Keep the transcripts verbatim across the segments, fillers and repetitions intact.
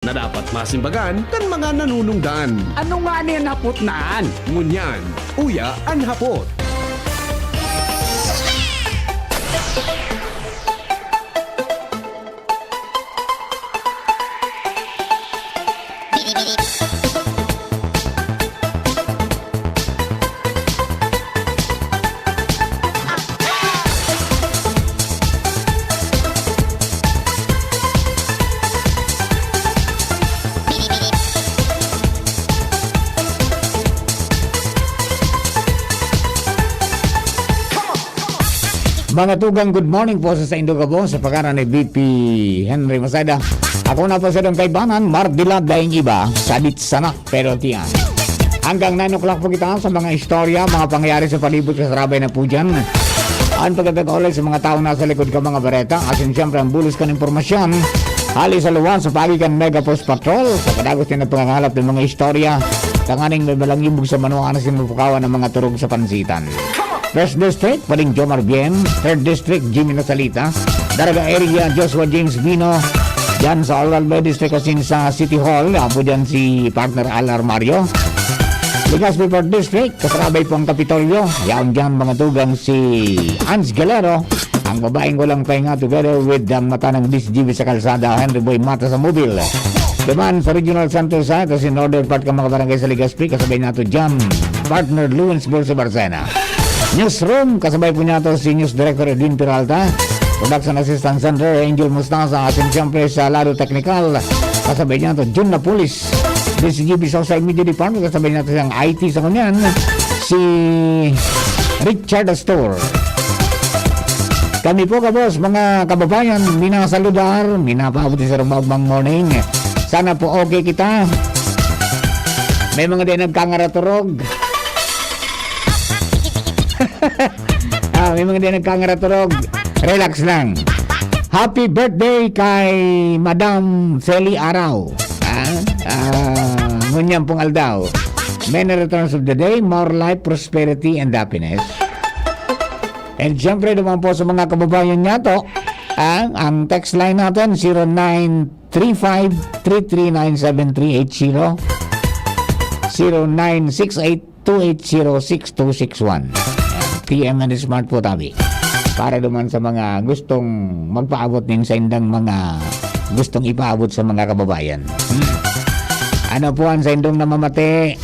na dapat masimbagan kan mga nanunungdan. Ano nga ni an hapot na an? Ngunyan, uya an hapot. Mga tugang, good morning po sa saindo gabos, sa pangaran ni V P Henry Maceda. Ako na po sa inyong kaibanan, Mardila Daing Iba, sadit sana, pero tiyan. Hanggang nine o'clock po kita sa mga istorya, mga pangyayari sa palibot kasarabay na po dyan. Ang pagkatag-olay sa mga taong nasa likod ka mga bareta, asin siyempre ang bulos kan impormasyon. Hali sa luwas sa pagi kan Mega Post Patrol, sa kadagos niya na pangangalap ng mga istorya, tanganing may malangibog sa manuan na sinupukawan ng mga turog sa pansitan. First District, Pading Jomar Bien. Third District, Jimmy Nasalita. Daraga Area, Joshua James Bino. Diyan sa Oral Bay District, asin sa City Hall, apo diyan si Partner Al Armario. Legazpi Fourth District, kasabay po ang Kapitolyo. Yaon diyan, mga tugang, si Ans Galero. Ang babaeng walang pahinga together with ang mata ng D C G B sa kalsada, Henry Boy Mata sa Mobile. Diman sa Regional Center Site, sa Northern part ka mga barangay sa Legazpi, kasabay nato dyan, Partner Lawrence Bolsa Barcena. Newsroom, kasabay po niya to si News Director Edwin Peralta. Production Assistant Center, Angel Mostaza. Asin siyempre sa lado technical, kasabay niya to, Jun Napolis. D C G B Social Media Department, kasabay niya to siyang I T sa kunyan, si Richard Astor. Kami po, kabos, mga kababayan, minasaludar, minapaabot sa rumawag mang morning. Sana po okay kita. May mga di nagkangaraturog. Ah, may mga di nagkangaraturog. Relax lang. Happy birthday kay Madam Feli Araw. Ah, ah, ngunyan pong aldaw. Many returns of the day, more life, prosperity, and happiness. And siyempre, naman po sa mga kababayan niya to, ah, ang text line natin, zero nine three five three three nine seven three eight zero, zero nine six eight two eight zero six two six one. P M and Smart po tabi. Para duman sa mga gustong magpaabot nin saindang mga gustong ipaabot sa mga kababayan. Hmm. Ano po ang saindong namamati?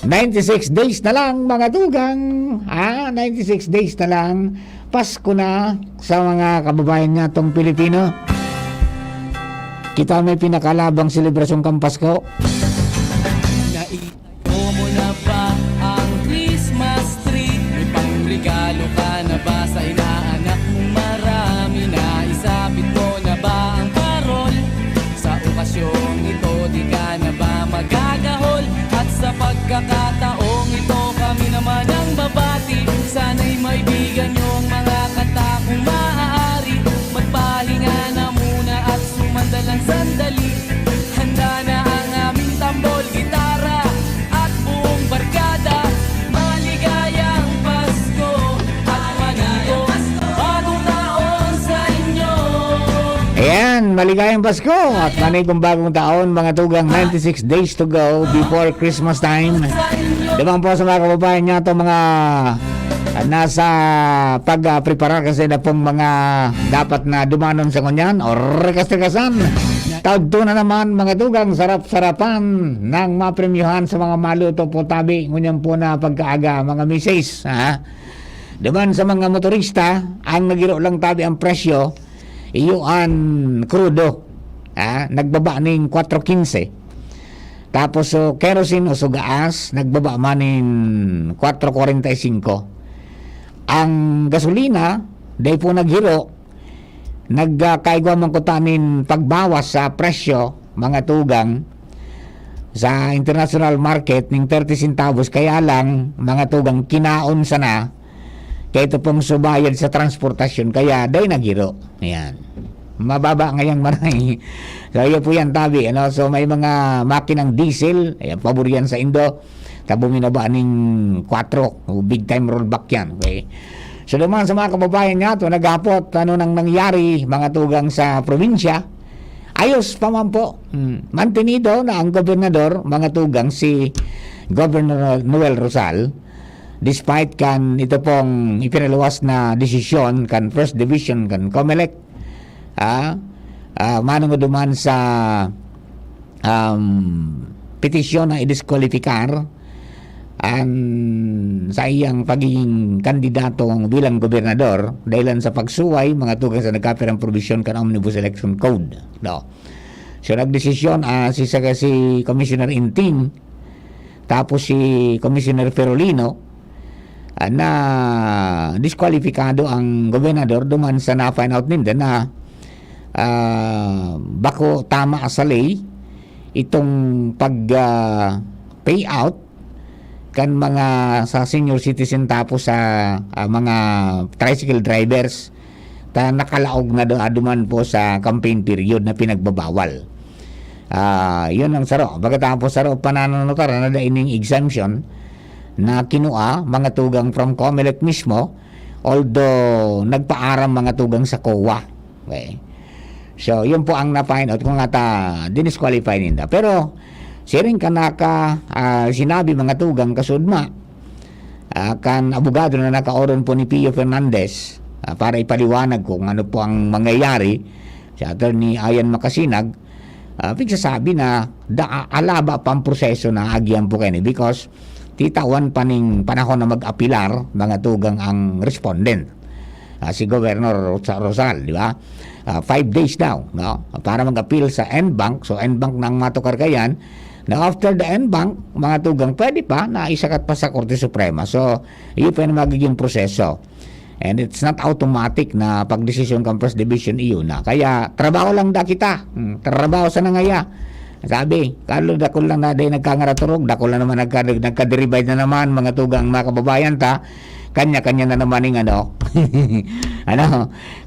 Ninety-six days na lang, mga tugang. Ah, ninety-six days na lang. Pasko na sa mga kababayan natong Pilipino. Kita may pinakalabang selebrasyon kan Pasko. Nai-, mo na ba ang Christmas tree? May pangregalo ka na ba sa inaanak mong marami? Naisabit mo na ba ang parol? Sa okasyong ito, di ka na ba magagahol? At sa pagkakataong ito, kami naman ang babati. Sana'y maibigan niyong mga kanta kung maaari. Magpahinga na muna at sumandal ang sandali. Handa na ang aming tambol, gitara, at buong barkada. Maligayang Pasko at manigong bagong taon sa inyo. Ayan, maligayang Pasko at manigong bagong taon, mga tugang, ninety-six days to go before Christmas time. Diba po sa mga kababayan niya to, mga nasa pag-preparar kasi na pong mga dapat na dumanon sa ngunyan o rekas-rekasan. Tagto na naman, mga tugang, sarap-sarapan ng mapremyohan sa mga maluto po tabi. Ngunyan po na pagkaaga, mga misis, ha? Duman sa mga motorista, ang nagiro lang tabi ang presyo, iyo an krudo, ha? Nagbaba ning kwatro kinse. Tapos, so, kerosene o so gaas, nagbaba man nin kwatro kwarenta y singko. Ang gasolina, dai po naghiro, nagkaigwa man kuta nin pagbawas sa presyo, mga tugang, sa international market ning thirty centavos. Kaya lang, mga tugang, kinaon sana, kaya ito pong subayad sa transportasyon, kaya dai naghiro. Ayan. Mababa ngayang maray. So, iyo po yan, tabi, ano? So, may mga makinang diesel, ayan, pabor yan sa indo. Tabo minaba ning kwatro, o big time rollback yan, okay? So, duman sa mga kababayan nga to, naghapot, ano nang nangyari, mga tugang sa probinsya, Ayos pa man po. Hmm. Mantenido na ang gobernador, mga tugang, si Governor Noel Rosal, despite kan ito pong ipinaluwas na desisyon kan First Division kan Comelec, ah, ah, manungo duman sa, um, petisyon na idiskwalifikar an saiyang pagiging kandidato bilang gobernador dahilan sa pagsuway, mga tugang, sa nagkapirang probisyon kan Omnibus Election Code, no? So, nagdesisyon, ah, si, si Commissioner Inting, tapos si Commissioner Ferolino, ah, na diskwalipikado ang gobernador duman sa na-find out ninda na, ah, bako tama sa ley itong pag, ah, payout kan mga sa senior citizen tapos sa, ah, mga tricycle drivers ta nakalaog na do, duman po sa campaign period na pinagbabawal. Ah, yun ang saro. Pagkatapos saro, panananutar na dai ning exemption na kinua, mga tugang, from Comelec mismo, although nagpaaram, mga tugang, sa COA. Okay. So, yun po ang na-find out kung ata dinisqualify ninda. Pero, siring ka naka, ah, sinabi, mga tugang, kasudma, ah, kan abogado na nakaoron po ni Pio Fernandez, ah, para ipaliwanag kung ano po ang mangyayari, si Attorney Ian Macasinag, ah, pigsasabi na da-, alaba pa ang proseso na agihan po kaini because titawan pa ning panahon na mag-apilar, mga tugang, ang respondent, ah, si Governor Rosa-, Rosal, di ba? Ah, five days daw, no? Para mag-appeal sa en banc. So, en banc na ang matukar kayan. Now, after the en banc, mga tugang, pwede pa na isakat pa sa Korte Suprema. So, iyo pa yung magiging proseso. And it's not automatic na pagdesisyon kan First Division, iyo na. Kaya, trabaho lang da kita. Hmm, trabaho sa nangaya. Sabi, Carlo, dakul lang na dahil nagkangaraturog, dakul na naman nagka-, nagka-divide na naman, mga tugang, mga kababayan ta, kanya-kanya na naman yung ano, ano,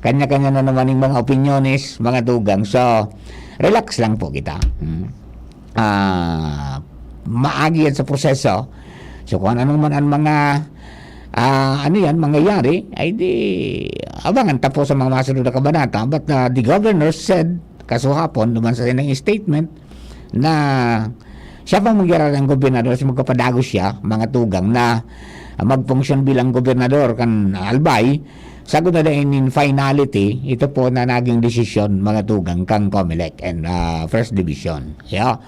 kanya-kanya na naman yung mga opinyones, mga tugang. So, relax lang po kita. Hmm. Ah, maagi yan sa proseso. So, kung anong man ang mga, ah, ano yan, mangyayari, ay di, abangan ta po sa mga masunod na kabanata. But, ah, the governor said, kasuhapon, duman sa kanyang statement, na siya pa mangyayari ang gobernador, so magpapadagos siya, mga tugang, na, ah, magfunksyon bilang gobernador kan Albay, sagkod na dai nin finality, ito po na naging desisyon, mga tugang, kang Comelec and, ah, First Division. Yeah.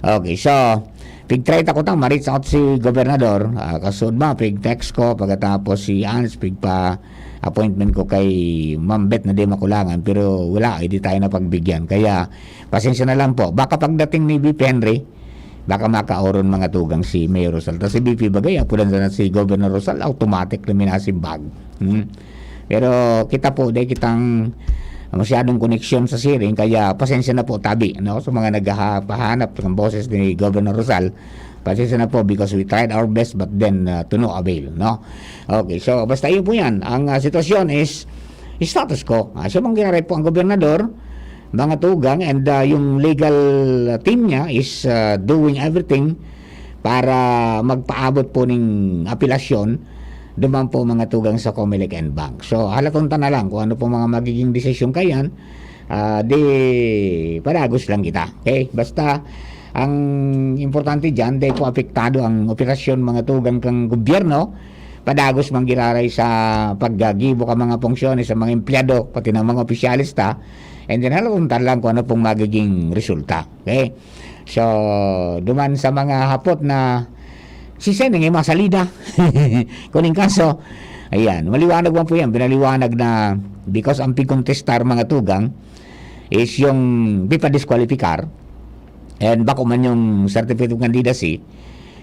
Okay, so, pigtry ta ko tang ma-reach out si gobernador, ah, kasud ma, pig-text ko, pagkatapos si Ans, pigpa-appointment ko kay Ma'am Beth na di makulangan, pero wala, hindi tayo napagbigyan. Kaya, pasensya na lang po. Baka pagdating ni V P Henry, baka makaoron, mga tugang, si Mayor Rosal. Tapos si V P bagay, apudan sana si Governor Rosal, automatic na minasimbag. Hmm. Pero kita po, dai kitang masyadong koneksyon sa siring, kaya pasensya na po tabi, no? Sa mga naghaha-, pahanap ng boses ni Governor Rosal, pasensya na po because we tried our best but then, uh, to no avail, no? Okay, so basta yun po yan. Ang, uh, sitwasyon is status quo. Uh, siya mang ginaray po ang gobernador, mga tugang, and, uh, yung legal team niya is, uh, doing everything para magpaabot po ning apelasyon duman po, mga tugang, sa Comelec en Bank. So, halaton ta na lang kung ano pong mga magiging desisyon kayan, ah, di padagos lang kita. Okay? Basta, ang importante diyan, di po apektado ang operasyon, mga tugang, kang gobyerno, padagos man giraray sa paggagibo ka mga funksyones sa mga empleyado, pati ng mga opisyales ta, and then halaton ta lang kung ano pong magiging resulta. Okay? So, duman sa mga hapot na si Sen ang mga salida. Kuning kaso, ayan, maliwanag man po yan. Pinaliwanag na because ang pigkontestar, mga tugang, is yung pipadiskwalipikar and bako man yung certificate of candidacy.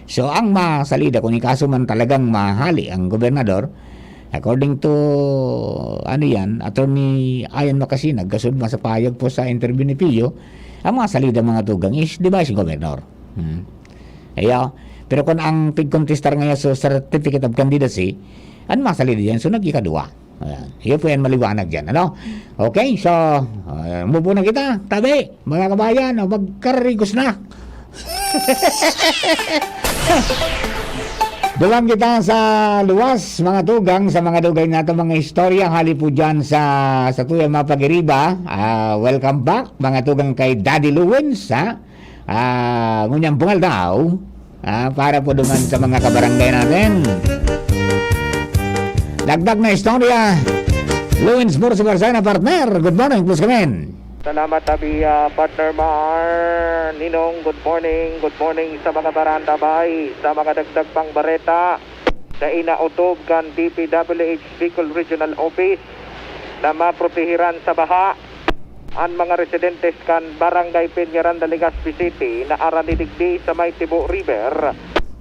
So, ang masalida, kung ikaso man talagang mahali ang gobernador, according to, ano yan, Attorney Ian Macasinag, kasud man sa pahayag po sa interview ni Pio, ang mga salida, mga tugang, is, di ba, si gobernador. Hmm. Ayo. Pero kung ang pigkontestar ngayon sa certificate of candidacy, ang mga salida yan, so nagkikadwa. Ayan. Iyo po yan maliwanag dyan, ano? Okay, so, ah, mubo na kita, tabi, mga kabayan, o magkarigos na. Duman kita sa luwas, mga tugang, sa mga dugay nato mga istorya, hali po dyan sa, sa tuyang mga pag-iriba. Ah, welcome back, mga tugang, kay Daddy Luwins, ha? Ah, ngunyan bungal daw, ah, para po duman sa mga kabarangay natin. Dagdag na istorya, Luwins Bursi Barcena, partner. Good morning, please come in. Salamat, Abi, ah, partner Mar. Ninong, good morning. Good morning sa mga baranda bay, sa mga dagdag pang bareta. Dai na otob kan D P W H Bicol Regional Office na maprotehiran sa baha an mga residentes kan Barangay Peñaranda, Legazpi City, na arani digdi sa may Tibo River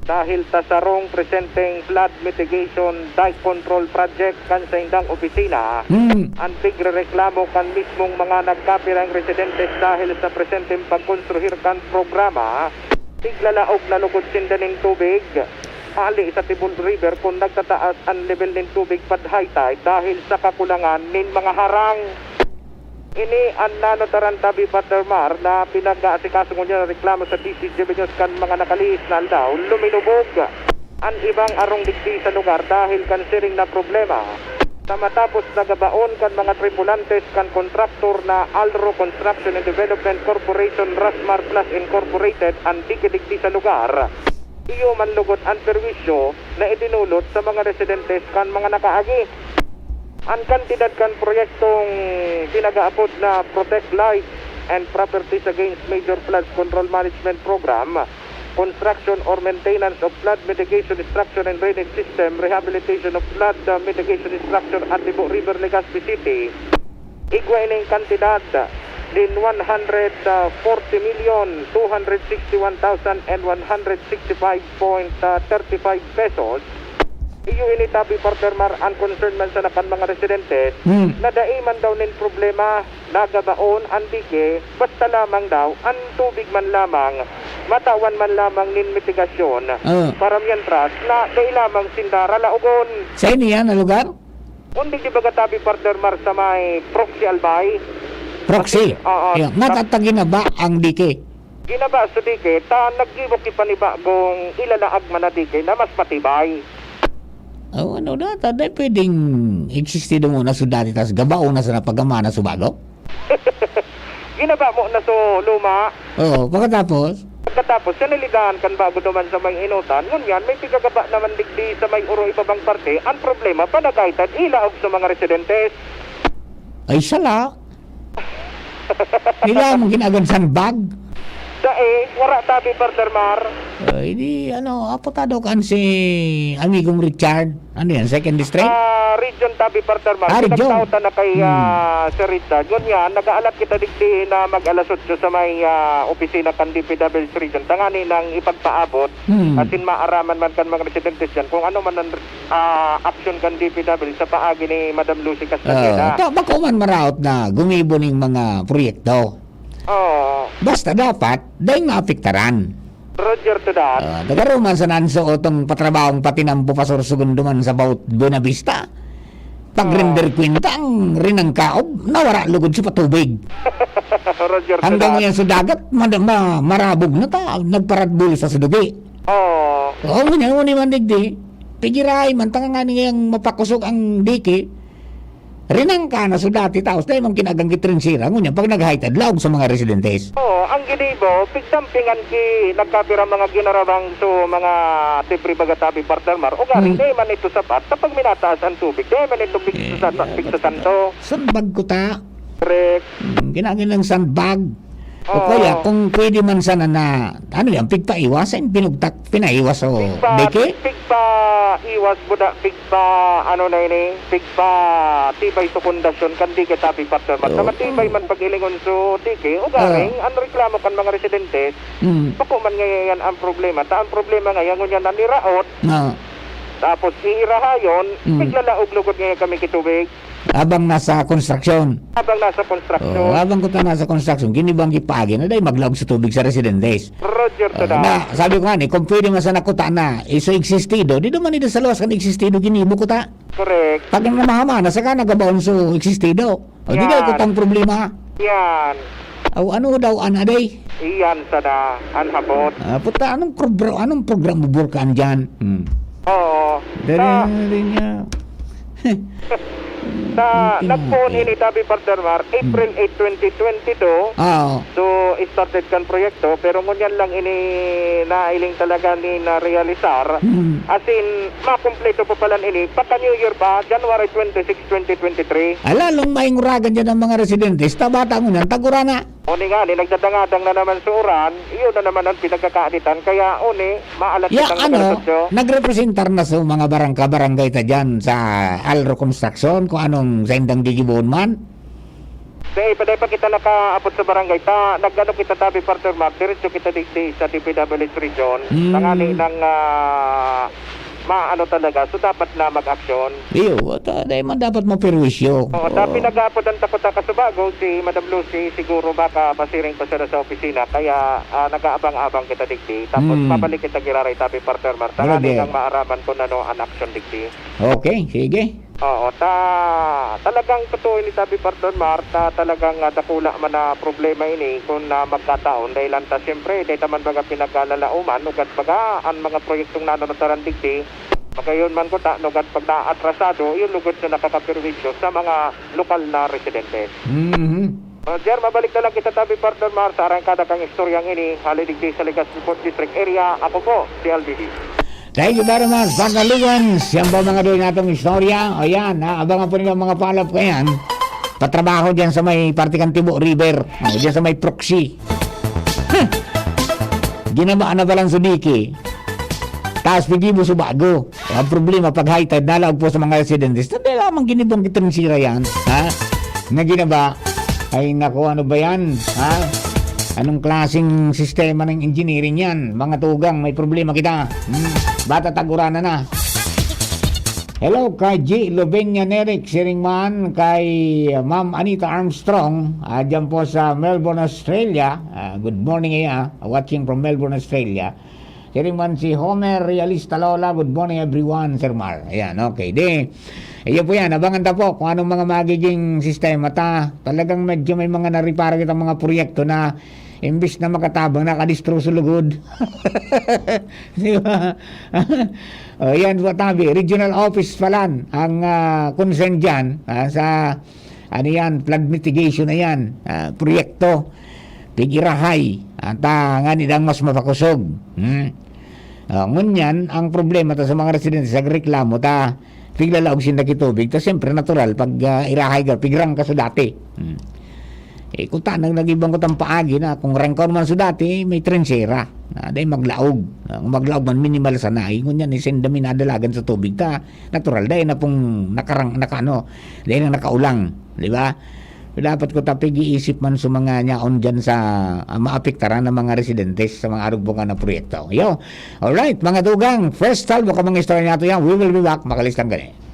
dahil ta sarong presenteng flood mitigation dike control project kan saindang opisina. Hmm. An pigrereklamo kan mismong mga nagkapirang residentes dahil sa presenteng pagkonstruhir kan programa, tiglalaog na lugod sinda nin tubig hali sa Tibo River kun nagtataas an lebel nin tubig pad high tide dahil sa kakulangan nin mga harang. Ini an nanotaran tabi, Partner Mar, na pinag-aasikaso ngunyan na reklamo sa D C G B News kan mga nakalihis na aldaw, luminubog an ibang arong digdi sa lugar dahil kan siring na problema. Sa matapos nagabaon kan mga tripulantes kan kontraktor na Alro Construction and Development Corporation, Rasmar Plus Incorporated, an dike digdi sa lugar, iyo man lugod an perwisyo na idinulot sa mga residentes kan mga nakaagi. An kantidad kan proyektong pinag-aapod na Protect Lives and Properties Against Major Floods Control Management Program, construction or maintenance of flood mitigation structure and drainage system, rehabilitation of flood, uh, mitigation structure at Tibo River, Legazpi City, igwa ining kantidad din one hundred forty million two hundred sixty one thousand and one hundred sixty five point thirty five pesos. Iyo ini tabi, Partner Mar, an concern man sana kan mga residentes Hmm. na dai man daw nin problema, nagabaon an dike, basta lamang daw an tubig man lamang, matawan man lamang nin mitigasyon. Ah. Para mientras na dai lamang sinda ralaogon. Sa ini yan na lugar? Kundi di baga tabi, Partner Mar, sa may Proxy Albay? Proxy? Oo. Yeah. Tap- Matatag na ba ang dike? Ginaba sa dike, ta naggibo ki panibagong ilalaag man na dike na mas matibay. Oh, ano na, ta, dai pwedeng existido mo na so dati, tas gabao na sa napagama na so bago? Ginaba mo na so luma. Oo, pagkatapos? Pagkatapos, siniligaan kan bago duman sa may inutan, ngunyan may pigagaba naman digdi sa may uro ibabang parte, ang problema, panagay ta ilaog sa mga residentes. Ay, sala. Nila mong ginagan sandbag? Dai, wara tabi, Partner Mar. Ay, di, ano, apotado kan si amigong Richard. Ano yan, second district? Ah, region tabi, Partner Mar. Ah, region. Pinagtao ta na kay, Hmm. ah, Sir Richard. Ngunyan, nag-aalat kita digdi na mag-alas otso sa may, ah, opisina kan D P W H region. Tangani nang ipagpaabot, Hmm. asin maaraman man kan mga residentes dyan kung ano man ang ah, aksyon kan D P W sa paagi ni Madam Lucy Castañeda. Ah, ta-, bako man maraot na gumibo ning mga proyekto. Oo. Basta dapat, dai maapektaran. Roger to that. Ah, tagaroman sa nanso o tong patrabahong patinampo pasursugon duman sa Baut-, Buenavista. Pag-render kwenta ang rinangkaob, nawara lugod sa patubig. Roger to Hanggang that. Yan sa dagat, mad-, ma-, marabog na ta, nagparadbol sa sudugi. Oo. Oo, ngunyan, ngunyan man digdi. Pigiray man, tanga nga niyang mapakusog ang dike. Rinangka na so dati, taos na imong kinagang gitrinsira. Ngunyan, pag nag-high tide, laog sa mga residentes. Oo, ang ginibo, pigdampingan ki nagkapira mga ginarabang so mga tibre baga tabi, Partner Mar. O garing, Hmm. di man ito sapat. Kapag minataas ang tubig, di man ito pigsa-, Eh, pigsasanto. Sandbag ko ta. Correct. Hmm, ginagin ng sandbag. O Oo. Kaya, kung pwede man sana na, ano yan, pigpaiwas, ay pinugtak, pinaiwas o Pigpa-, deke? Pigpaiwas, buda, pigpa, ano na ini, pigpa tibay sa pundasyon, kan dike tabi, Partner Mar. Sa Oo. Matibay man pag-ilingon so dike, o garing, Oo. Ang reklamo kan mga residente, Mm. bako man ngayon yan ang problema. Ta ang problema ngayon, ngunyan na niraot, Oo. tapos iirahayon, Mm. Piglalaog lugod ngayon kami kitubig. Habang nasa konstruksyon. Habang nasa konstruksyon. Oo, habang kuta nasa konstruksyon, ginibang gipaagi na dahil maglaog sa tubig sa residentes. Roger to that. Na, sabi ko nga ni, kung pwede man sana kuta na, iso existido, di naman ito sa luwas kan existido, ginibo kuta. Correct. Pag namahama na, saka nagabaon so existido. O, di Yan. Dahil kutang problema. Yan. Aw, ano daw, ana, day? Iyan sana, an hapot. Ah, puta, anong progr-, anong programa burkaan dyan? Hmm. Oo. Dali Sa, na rin niya. Sa Ang nagpoon tinote. ini, tabi, partner Mar, April Hmm. eight, twenty twenty-two. Ah, oo. So, started kan proyekto, pero ngunyan lang ini nahiling talaga ni na realisar. Hmm. As in, makumpleto pa pala ini, pagka New Year pa, January twenty-six, twenty twenty-three. Ala, long mainguragan dyan ang mga residentes. Tabata mo niyan, tagurana. Uni nga, ni nagdadangadang na naman sa uran, iyon na naman ang pinagkakainitan. Kaya, uni, maalat Ya, itang ano, nagrepresyo. Nagrepresentar na sa mga barangka-barangay ta dyan sa Alro Construction, kung anong sa indang gigibohon man. Sa ipaday pa kita nakaapot sa barangay ta, nagano kita tabi, partner Mark, diretso kita digdi sa D P W H region. Hmm. Tangani ng, ah, maano talaga, so dapat na mag-aksyon. Iyo, at, ah, dahil man dapat maperwisyo. Oo, ta Oo. pinag-aapod ang takot na kasubago, si Madam Lucy, siguro baka masiring pa siya sa opisina, kaya, ah, nag-aabang-abang kita digdi. Tapos Hmm. mabalik kita giraray, tabi, partner Mark. Tangani Brother. nang maaraman kung ano ang aksyon digdi. Okay, sige. Oo, ta-, talagang totoo ini, tabi, partner Mark, ta-, talagang, ah, dakula man na problema ini kung, ah, magkataon. Dahil lang ta, siyempre, dahil ta man baga pinagkalalauman, ugat baga, ang mga proyektong nanunutaran digdi, magayon man ko ta, ugat pag naatrasado, yun lugod na nakakaperwisyo sa mga lokal na residente. Mhm. Ah, Jer, mabalik na lang kita, tabi, partner Mark, sa arangkada kang istoryang ini, hali digdi sa Legazpi Fourth District Area. Ako po, si L B B. Thank you very much, Partner Lugans. Yan po, mga doy, natong istorya. O yan, ha, abangan po ninyo ang mga follow-up ko yan. Patrabaho dyan sa may parte kan Tibo River. O, dyan sa may proxy. Huh. Ginabaan na palang Sudiki. Tapos pigibo sa bago. Ang problema, pag high tide, nalaog po sa mga residentes. Hindi lamang ginibang kitong sira yan. Ha? Na ginaba? Ay, naku, ano ba yan? Ha? Anong klaseng sistema ng engineering yan? Mga tugang, may problema kita. Hmm? Bata, tagurana na. Hello kay G. Lovenia Neric, siring man kay Ma'am Anita Armstrong, ah, dyan po sa Melbourne, Australia. Ah, good morning, iya. Watching from Melbourne, Australia. Siring man si Homer Realista Lola, good morning everyone, Sir Mar. Ayan, okay. Di, iyo po yan, abangan ta po kung anong mga magiging sistema ta. Talagang medyo may mga naripara kitang mga proyekto na imbis na makatabang, nakadistroso lugod. Di ba? O, yan po, tabi. Regional office pa lang ang, ah, concern dyan, ah, sa, ano yan, flood mitigation na yan, ah, proyekto. Pig-irahay. At, ah, ngani dang mas mapakosog. Hmm. Ah, ngunyan, ang problema ta sa mga residente sa reklamo ta, piglalaog sinda ki tubig. Ta, siyempre, natural, pag, ah, irahay ka, pigrang ka sa dati. Hmm. Eh, kung tanang nagibang ko tang paagi na, kung rangkaw man sa dati, may trensera. Na, dahil maglaog. Ah, kung maglaog man, minimal sana. Eh, ngunyan, eh, sinda minadalagan sa tubig ta. Natural, dahil na pong nakarang, naka, ano, dahil na nakaulang. Di ba? Dapat ko ta pig-iisip man sa mga nyaon dyan sa, ah, maapektaran ng mga residentes sa mga arog bunga na proyekto. Yo, alright, mga tugang, first salvo ka mga istorya nato yan. We will be back, makalistang gani.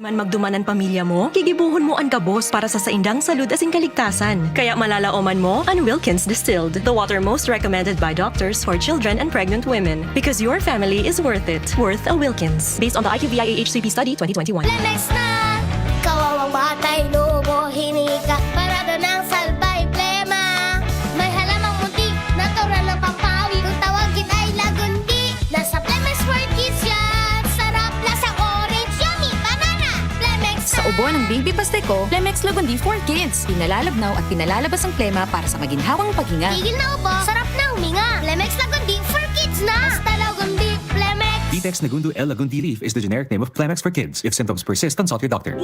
Man magduman an pamilya mo, gigibohon mo an gabos para sa saindang salud asin kaligtasan. Kaya malalaoman mo an Wilkins Distilled, the water most recommended by doctors for children and pregnant women. Because your family is worth it. Worth a Wilkins. Based on the I Q V I A H C P study twenty twenty-one. Lemex na! Kawawang batay, lobo, hinika, parada ng salbay, plema. May halamang munti, natural na pampawi. Kung tawagin ay lagundi, nasa Lemex for Kids yan. Sarap, lasang orange, yummy, banana. Lemex Sa na! ubo ng baby pasteko, Lemex Lagundi for Kids. Pinalalabnaw at pinalalabas ang plema para sa maginhawang paghinga. Tigil na ubo, sarap na huminga. Lemex Lagundi for Kids na! Basta Lagundi, Lemex! Vitex Nagundo L Lagundi Leaf is the generic name of Plemex for Kids. If symptoms persist, consult your doctor.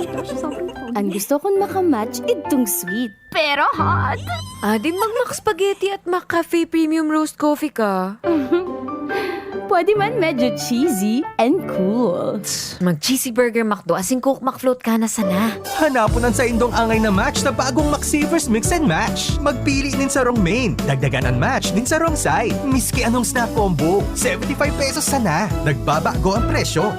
Ang gusto kong makamatch, idtong sweet. Pero hot. Adi mag-Mac Spaghetti at Mac Cafe Premium Roast Coffee ka. Pwede man medyo cheesy and cool. Mag-cheesy burger McDo asin Coke McFloat ka na sana. Hanapon an saindong angay na match sa bagong McSavers Mix and Match. Magpili nin sarong main, dagdagan an match nin sarong side. Miski anong snack combo, seventy-five pesos sana. Nagbabago ang presyo.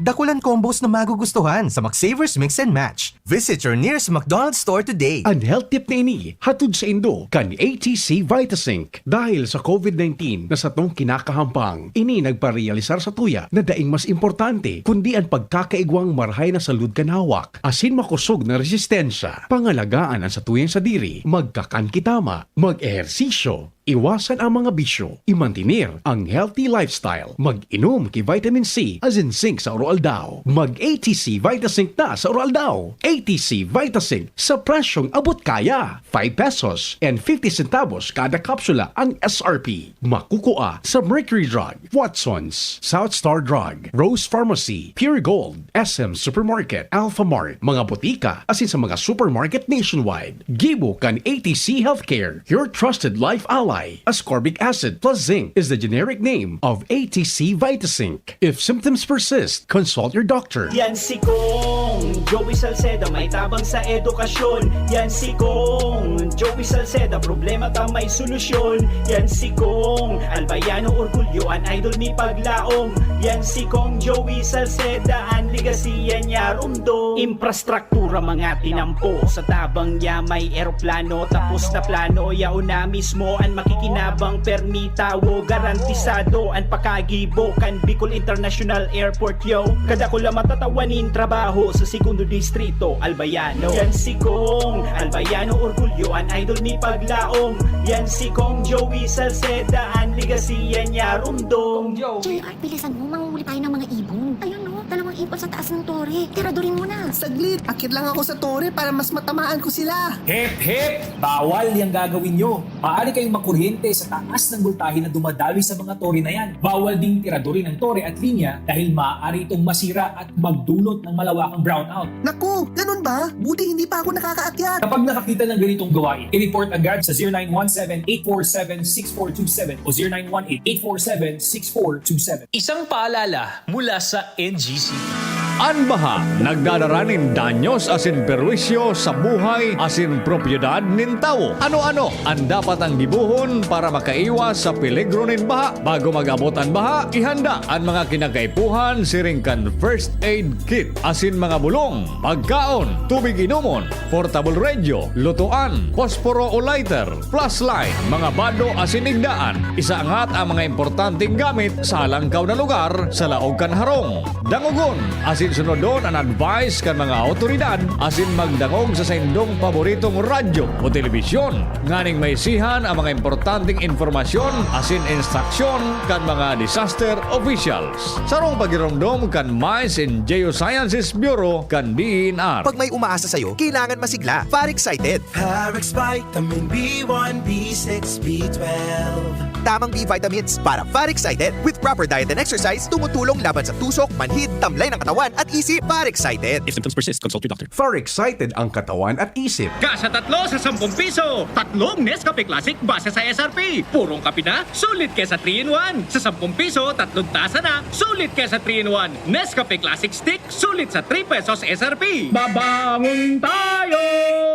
Dakulan combos na magugustuhan sa McSavers Mix and Match. Visit your nearest McDonald's store today. An health tip na ini, hatod saindo kan A T C Vitasync. Dahil sa COVID nineteen na satong kinakahampang, ini nagparealisar satuya na daing mas importante kundi an pagkakaigwang marahay na salud kan hawak, asin makosog na resistensya. Pangalagaan an satuyang sadiri, magkakan ki tama, mag-ehersisyo, Iwasan ang mga bisyo, imantener ang healthy lifestyle. Mag-inom ki Vitamin C asin Zinc sa oroaldaw. Mag-A T C Vitazinc na sa oroaldaw. A T C Vitazinc sa presyong abot kaya. Five pesos and fifty centavos kada kapsula ang S R P. Makukua sa Mercury Drug, Watson's, South Star Drug, Rose Pharmacy, Pure Gold, S M Supermarket, Alphamart, mga botika, asin sa mga supermarket nationwide. Gibo kan A T C Healthcare, your trusted life ally. Ascorbic acid plus zinc is the generic name of A T C Vitazinc. If symptoms persist, consult your doctor. Yan si Kong Joey Salceda, may tabang sa edukasyon. Yan si Kong Joey Salceda, problema ta may solusyon. Yan si Kong Albayano Orgulyo, an idol mi paglaom. Yan si Kong Joey Salceda, an legacy yan niya rumdom. Infrastruktura mga tinampo, sa tabang niya may eroplano. Tapos na plano, yaon na mismo an makikinabang, permi tawo, garantisado an pakagibo kan Bicol International Airport, yo. Kadakula matatawa nin trabaho sa segundo distrito, Albayano. Yan si Kong Albayano Orgulyo, an idol mi paglaom. Yan si Kong Joey Salceda, an legacy yan niya rumdom. J R, bilisan mo, manguhuli tayo ng mga ibon. Ayan no, dalawang ibon sa taas ng tore. Tiradurin mo na. Saglit, akit lang ako sa tore para mas matamaan ko sila. Hep, hep! Bawal yang gagawin nyo. Maaari kayong makuryente sa taas ng boltahe na dumadaloy sa mga tore na yan. Bawal ding tiradurin ang tore at linya dahil maaari itong masira at magdulot ng malawakang brownout. Naku, ganun ba? Buti hindi pa ako nakakaakyat. Kapag nakakita ng ganitong gawain, i-report agad sa zero nine one seven, eight four seven, six four two seven o zero nine one eight, eight four seven, six four two seven. Isang paalala mula sa N G C P. An baha nagdadara nin danyos asin perwisyo sa buhay asin propiedad nin tawo. Ano-ano an dapat ang gibohon para makaiwas sa peligro nin baha? Bago mag-abot an baha, ihanda an mga kinakaipuhan siring kan first aid kit asin mga bulong, pagkaon, tubig inomon, portable radio, lutoan, posporo o lighter, flashlight, mga bado asin igdaan. Isaangat ang mga importanteng gamit sa halangkaw na lugar sa laog kan harong. Dangogon asin sunodon an advice kan mga awtoridad asin magdangog sa saindong paboritong radyo o telebisyon nganing maisihan ang mga importanteng impormasyon asin instruksyon kan mga disaster officials. Sarong pagiromdom kan Mines and Geosciences Bureau kan D E N R. Pag may umaasa sa'yo, kailangan masigla. Far Excited. Parex Vitamin B one, B six, B twelve. Tamang B vitamins para Far Excited. With proper diet and exercise, tumutulong laban sa tusok, manhid, tamlay ng katawan at isip. Far Excited. If symptoms persist, consult your doctor. Far Excited ang katawan at isip. Kasha tatlo sa sampung piso, tatlong Nescafe Classic base sa S R P. Purong kape na, sulit kesa three in one. Sa sampung piso, tatlong tasa na, sulit kesa three in one. Nescafe Classic Stick, sulit sa three pesos S R P. Babangon tayo!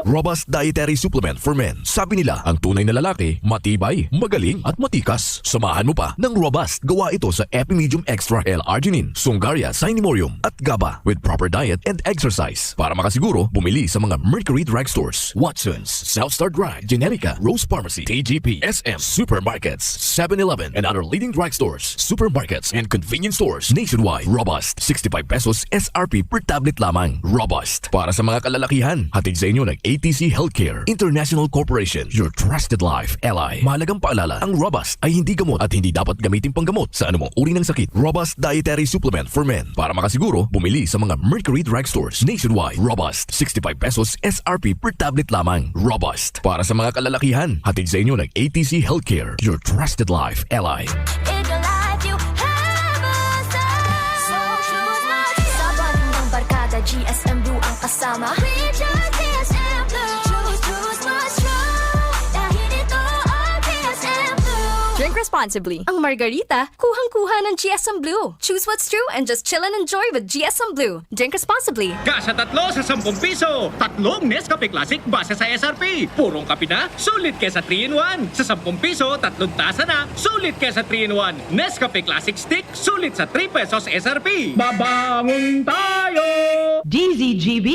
Robust Dietary Supplement for Men. Sabi nila, ang tunay na lalaki, matibay, magaling, at matikas. Samahan mo pa ng Robust. Gawa ito sa Epimedium Extra L-Arginine, Sungaria, Cinemorium, at GABA with proper diet and exercise. Para makasiguro, bumili sa mga Mercury Drugstores, Watson's, South Star Drug, Generica, Rose Pharmacy, T G P, S M, supermarkets, seven eleven, and other leading drugstores, supermarkets, and convenience stores nationwide. Robust, sixty-five pesos S R P per tablet lamang. Robust. Para sa mga kalalakihan, hatid sa inyo ng A T C Healthcare International Corporation, your trusted life ally. Mahalagang paalala, ang Robust ay hindi gamot at hindi dapat gamitin panggamot sa anumang uri ng sakit. Robust Dietary Supplement for Men. Para makasiguro, bumili sa mga Mercury Drugstores nationwide. Robust, sixty-five pesos S R P per tablet lamang. Robust. Para sa mga kalalakihan, hatid sa inyo ng A T C Healthcare, your trusted life ally. In your life, you have a star. So choose my Sabon ng barkada, G S M Blue ang kasama. We choose G S M Blue. Choose, choose what's true. Dahil ito ang G S M Blue. Drink responsibly. Ang Margarita, kuhang-kuha ng G S M Blue. Choose what's true and just chill and enjoy with G S M Blue. Drink responsibly. Kasha tatlo sa sampung piso, tatlong Nescafe Classic base sa S R P. Purong kape na, sulit kesa three in one. Sa sampung piso, tatlong tasa na, sulit kesa three in one. Nescafe Classic Stick, sulit sa three pesos S R P. Babangon tayo! D Z G B,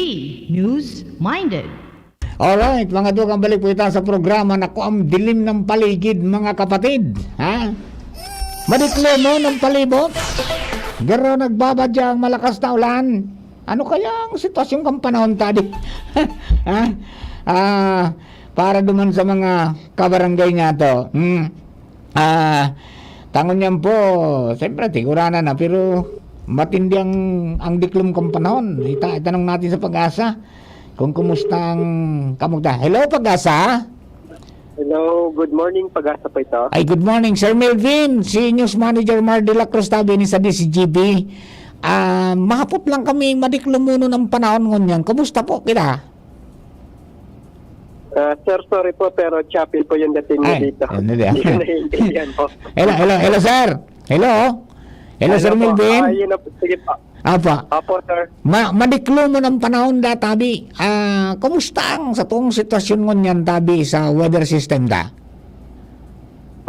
News Minded. Alright, mga dugang, balik po ita sa programa na Kuang Dilim ng Paligid, mga kapatid. Ha? Madiklo mo ng palibot? Garo nagbabadya ang malakas na ulan. Ano kaya ang sitwasyon kan panahon tadi? Ha? Ah, para duman sa mga kabarangay niyato. Hmm. Ah, tangon niyan po, siyempre, tiguranan na, pero matindi ang, ang diklom kan panahon. Ita-, itanong natin sa Pag-asa kung kumusta ang kamugda. Hello, Pag-asa? Hello, good morning, Pag-asa po ito. Ay, good morning, Sir Melvin. Si News Manager Mar de la Cruz tabi ni sa D C G B. Ah, mahapot lang kami, madiklom mo ang panahon ngunyan. Kumusta po kita? Ah, sir, sorry po, pero choppy po yung dating niyo Ay, dito. ano di- Hindi ko naiintindihan po. Hello, hello, hello, sir. Hello. Hello, Sir Ano po? Melvin. Ah, yun na po. Sige po. Apa. Opo, sir. Ma-, madiklom mo ang panahon da, tabi. Ah, kumusta ang sa tuong sitwasyon ngunyan, tabi, sa weather system da?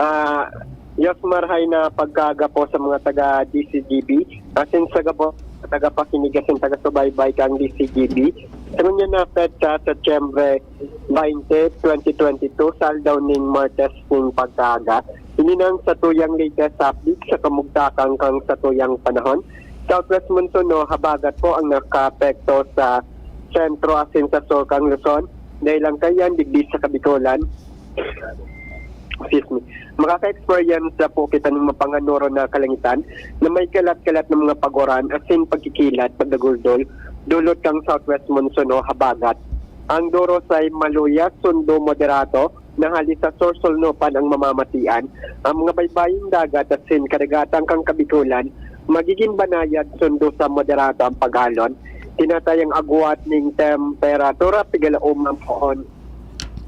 Ah, yes, marahay na pagkaaga po sa mga taga D C G B. Asin sa gabos, taga pakinig, asin taga subaybay kang D C G B. Sa ngunyan na petsa, Setyembre twenty, twenty twenty-two, sa aldaw ning Martes ning pagkaaga. Ini nang sa tuyang latest update sa kamugtakan kang sa tuyang panahon. Southwest monsoon o habagat po ang nakaapekto sa sentro asin sa sur kang Luzon. Dahil lang kayan, digdi sa Kabikolan. Excuse me. Makaka-experience na po kita ng mapanganoro na kalangitan na may kalat-kalat ng mga pag-uran asin pagkikilat, pagdaguldol, dulot kang southwest monsoon o habagat. Ang duros ay maluya, sundo moderato, na hali sa sur-sulnupan ang mamamatian. Ang mga baybaying dagat asin kadagatan kang Kabikolan, magiging banayad sundo sa moderato ang pag-alon. Tinatayang agwat ning temperatura, pigala umang poon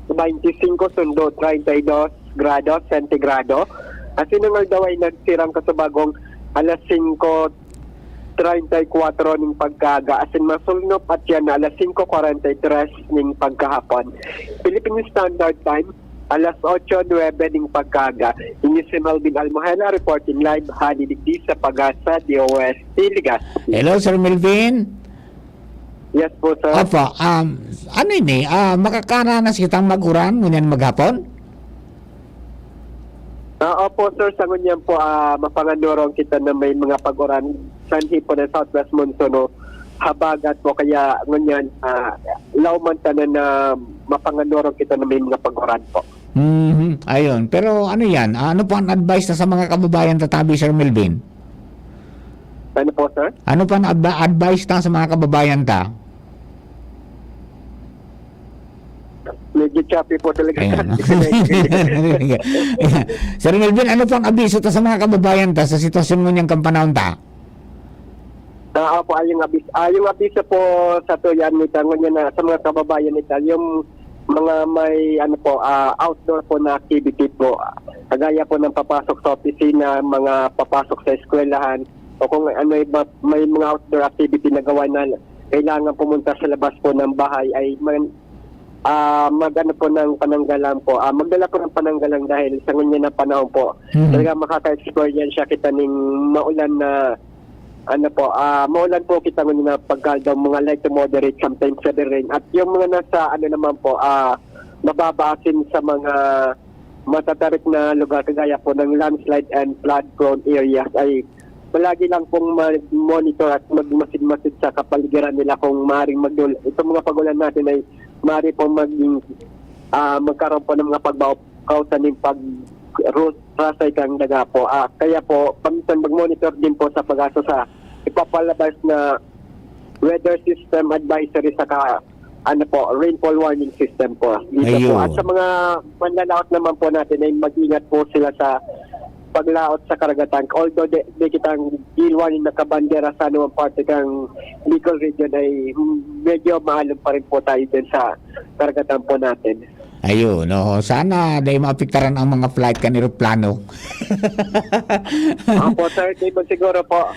twenty-five sundo treinta y dos grado sentigrado. Asin ang aldaw ay nagsirang kasubagong alas singko treinta y kwatro ning pagkaaga, asin masulnop at yan na alas singko kwarenta y tres ning pagkahapon. Philippine Standard Time, alas otso nuebe ning pagkaaga. Ini si Melvin Almohela, reporting live, hali digdi sa Pag-asa, D O S T, Legazpi. Hello, Sir Melvin. Yes po, sir. Opo, um, ano ini? Ah, makakaranas kitang mag-uran ngunyan maghapon? Ah, opo, sir. Sa ngunyan po, ah, mapanganorong kita na may mga pag-uran. Sanhi po ng southwest monsoon, no? Habagat po. Kaya ngunyan, ah, lauman tanan na mapanganorong kita na may mga pag-uran po. Mhm, ayun. Pero ano yan? Ah, ano po ang advice na sa mga kababayan tatabi, Sir Melvin? Ano po, sir? Ano po ang advi-, advice na sa mga kababayan ta? Medyo choppy po talaga. Ayan. Sir Melvin, ano po ang abiso ta sa mga kababayan ta sa sitwasyon ngunyan kan panahon ta? Ah, opo, ay yung abis-, ah, yung abiso po sa tuyan nita, ngunyan na sa mga kababayan nita, yung mga may, ano po, ah, outdoor po na activity po, kagaya po ng papasok sa opisina, mga papasok sa eskwelahan, o kung ano, iba, may mga outdoor activity na gawa na kailangan pumunta sa labas po ng bahay, ay man, ah, mag-ano po ng pananggalang po, ah, magdala po ng pananggalang dahil sa ngunyan na panahon po, Mhm. talaga makaka-experience siya kita ning maulan na, ano po, ah, maulan po kita ngunyan na pagkaldaw, mga light to moderate, sometimes heavy rain. At yung mga nasa, ano naman po, ah, mababa asin sa mga matatarik na lugar, kagaya po ng landslide and flood-prone areas, ay palagi lang pong mag-monitor at magmasid-masid sa kapaligiran nila kung maaaring magdul-, itong mga pag-ulan natin ay maaari pong maging, ah, magkaroon po ng mga pagbaop kausan ng pag-, ru-, rasay kang daga po. Ah, kaya po, paminsan mag-monitor din po sa Pag-asa sa ipapalabas na weather system advisory saka, ano po, rainfall warning system po. Dito po. Ayun. At sa mga manlalaot naman po natin ay mag-ingat po sila sa paglaot sa karagatan. Although di, di kitang gilwa nin nakabandera sa anumang parte kang Bicol region, ay medyo maalon pa rin po tayo dyan sa karagatan po natin. Ayun, oo. Sana di maapektaran ang mga flight kan eroplano. Opo, sir. Di ba siguro po?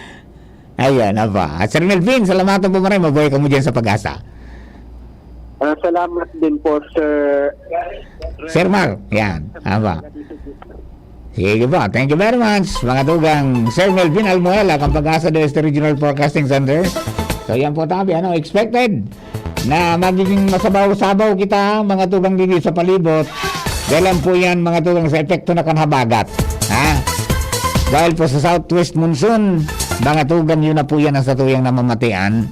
Ayan, aba. At Sir Melvin, salamatan po maray. Mabuhay kamo dyan sa Pag-asa. Ah, salamat din po, Sir. Sir Mar, yan. Aba. Sige po, thank you very much, mga tugang. Sir Melvin Almuela, kan Pag-asa de Este Regional Forecasting Center. So, yan po, tabi, ano, expected na magiging masabaw-sabaw kita, mga tugang, didi sa palibot. Dahil lang po yan, mga tugang, sa epekto na kan habagat. Ha? Dahil po sa southwest monsoon, mga tugang, yun na po yan ang satuyang namamatian.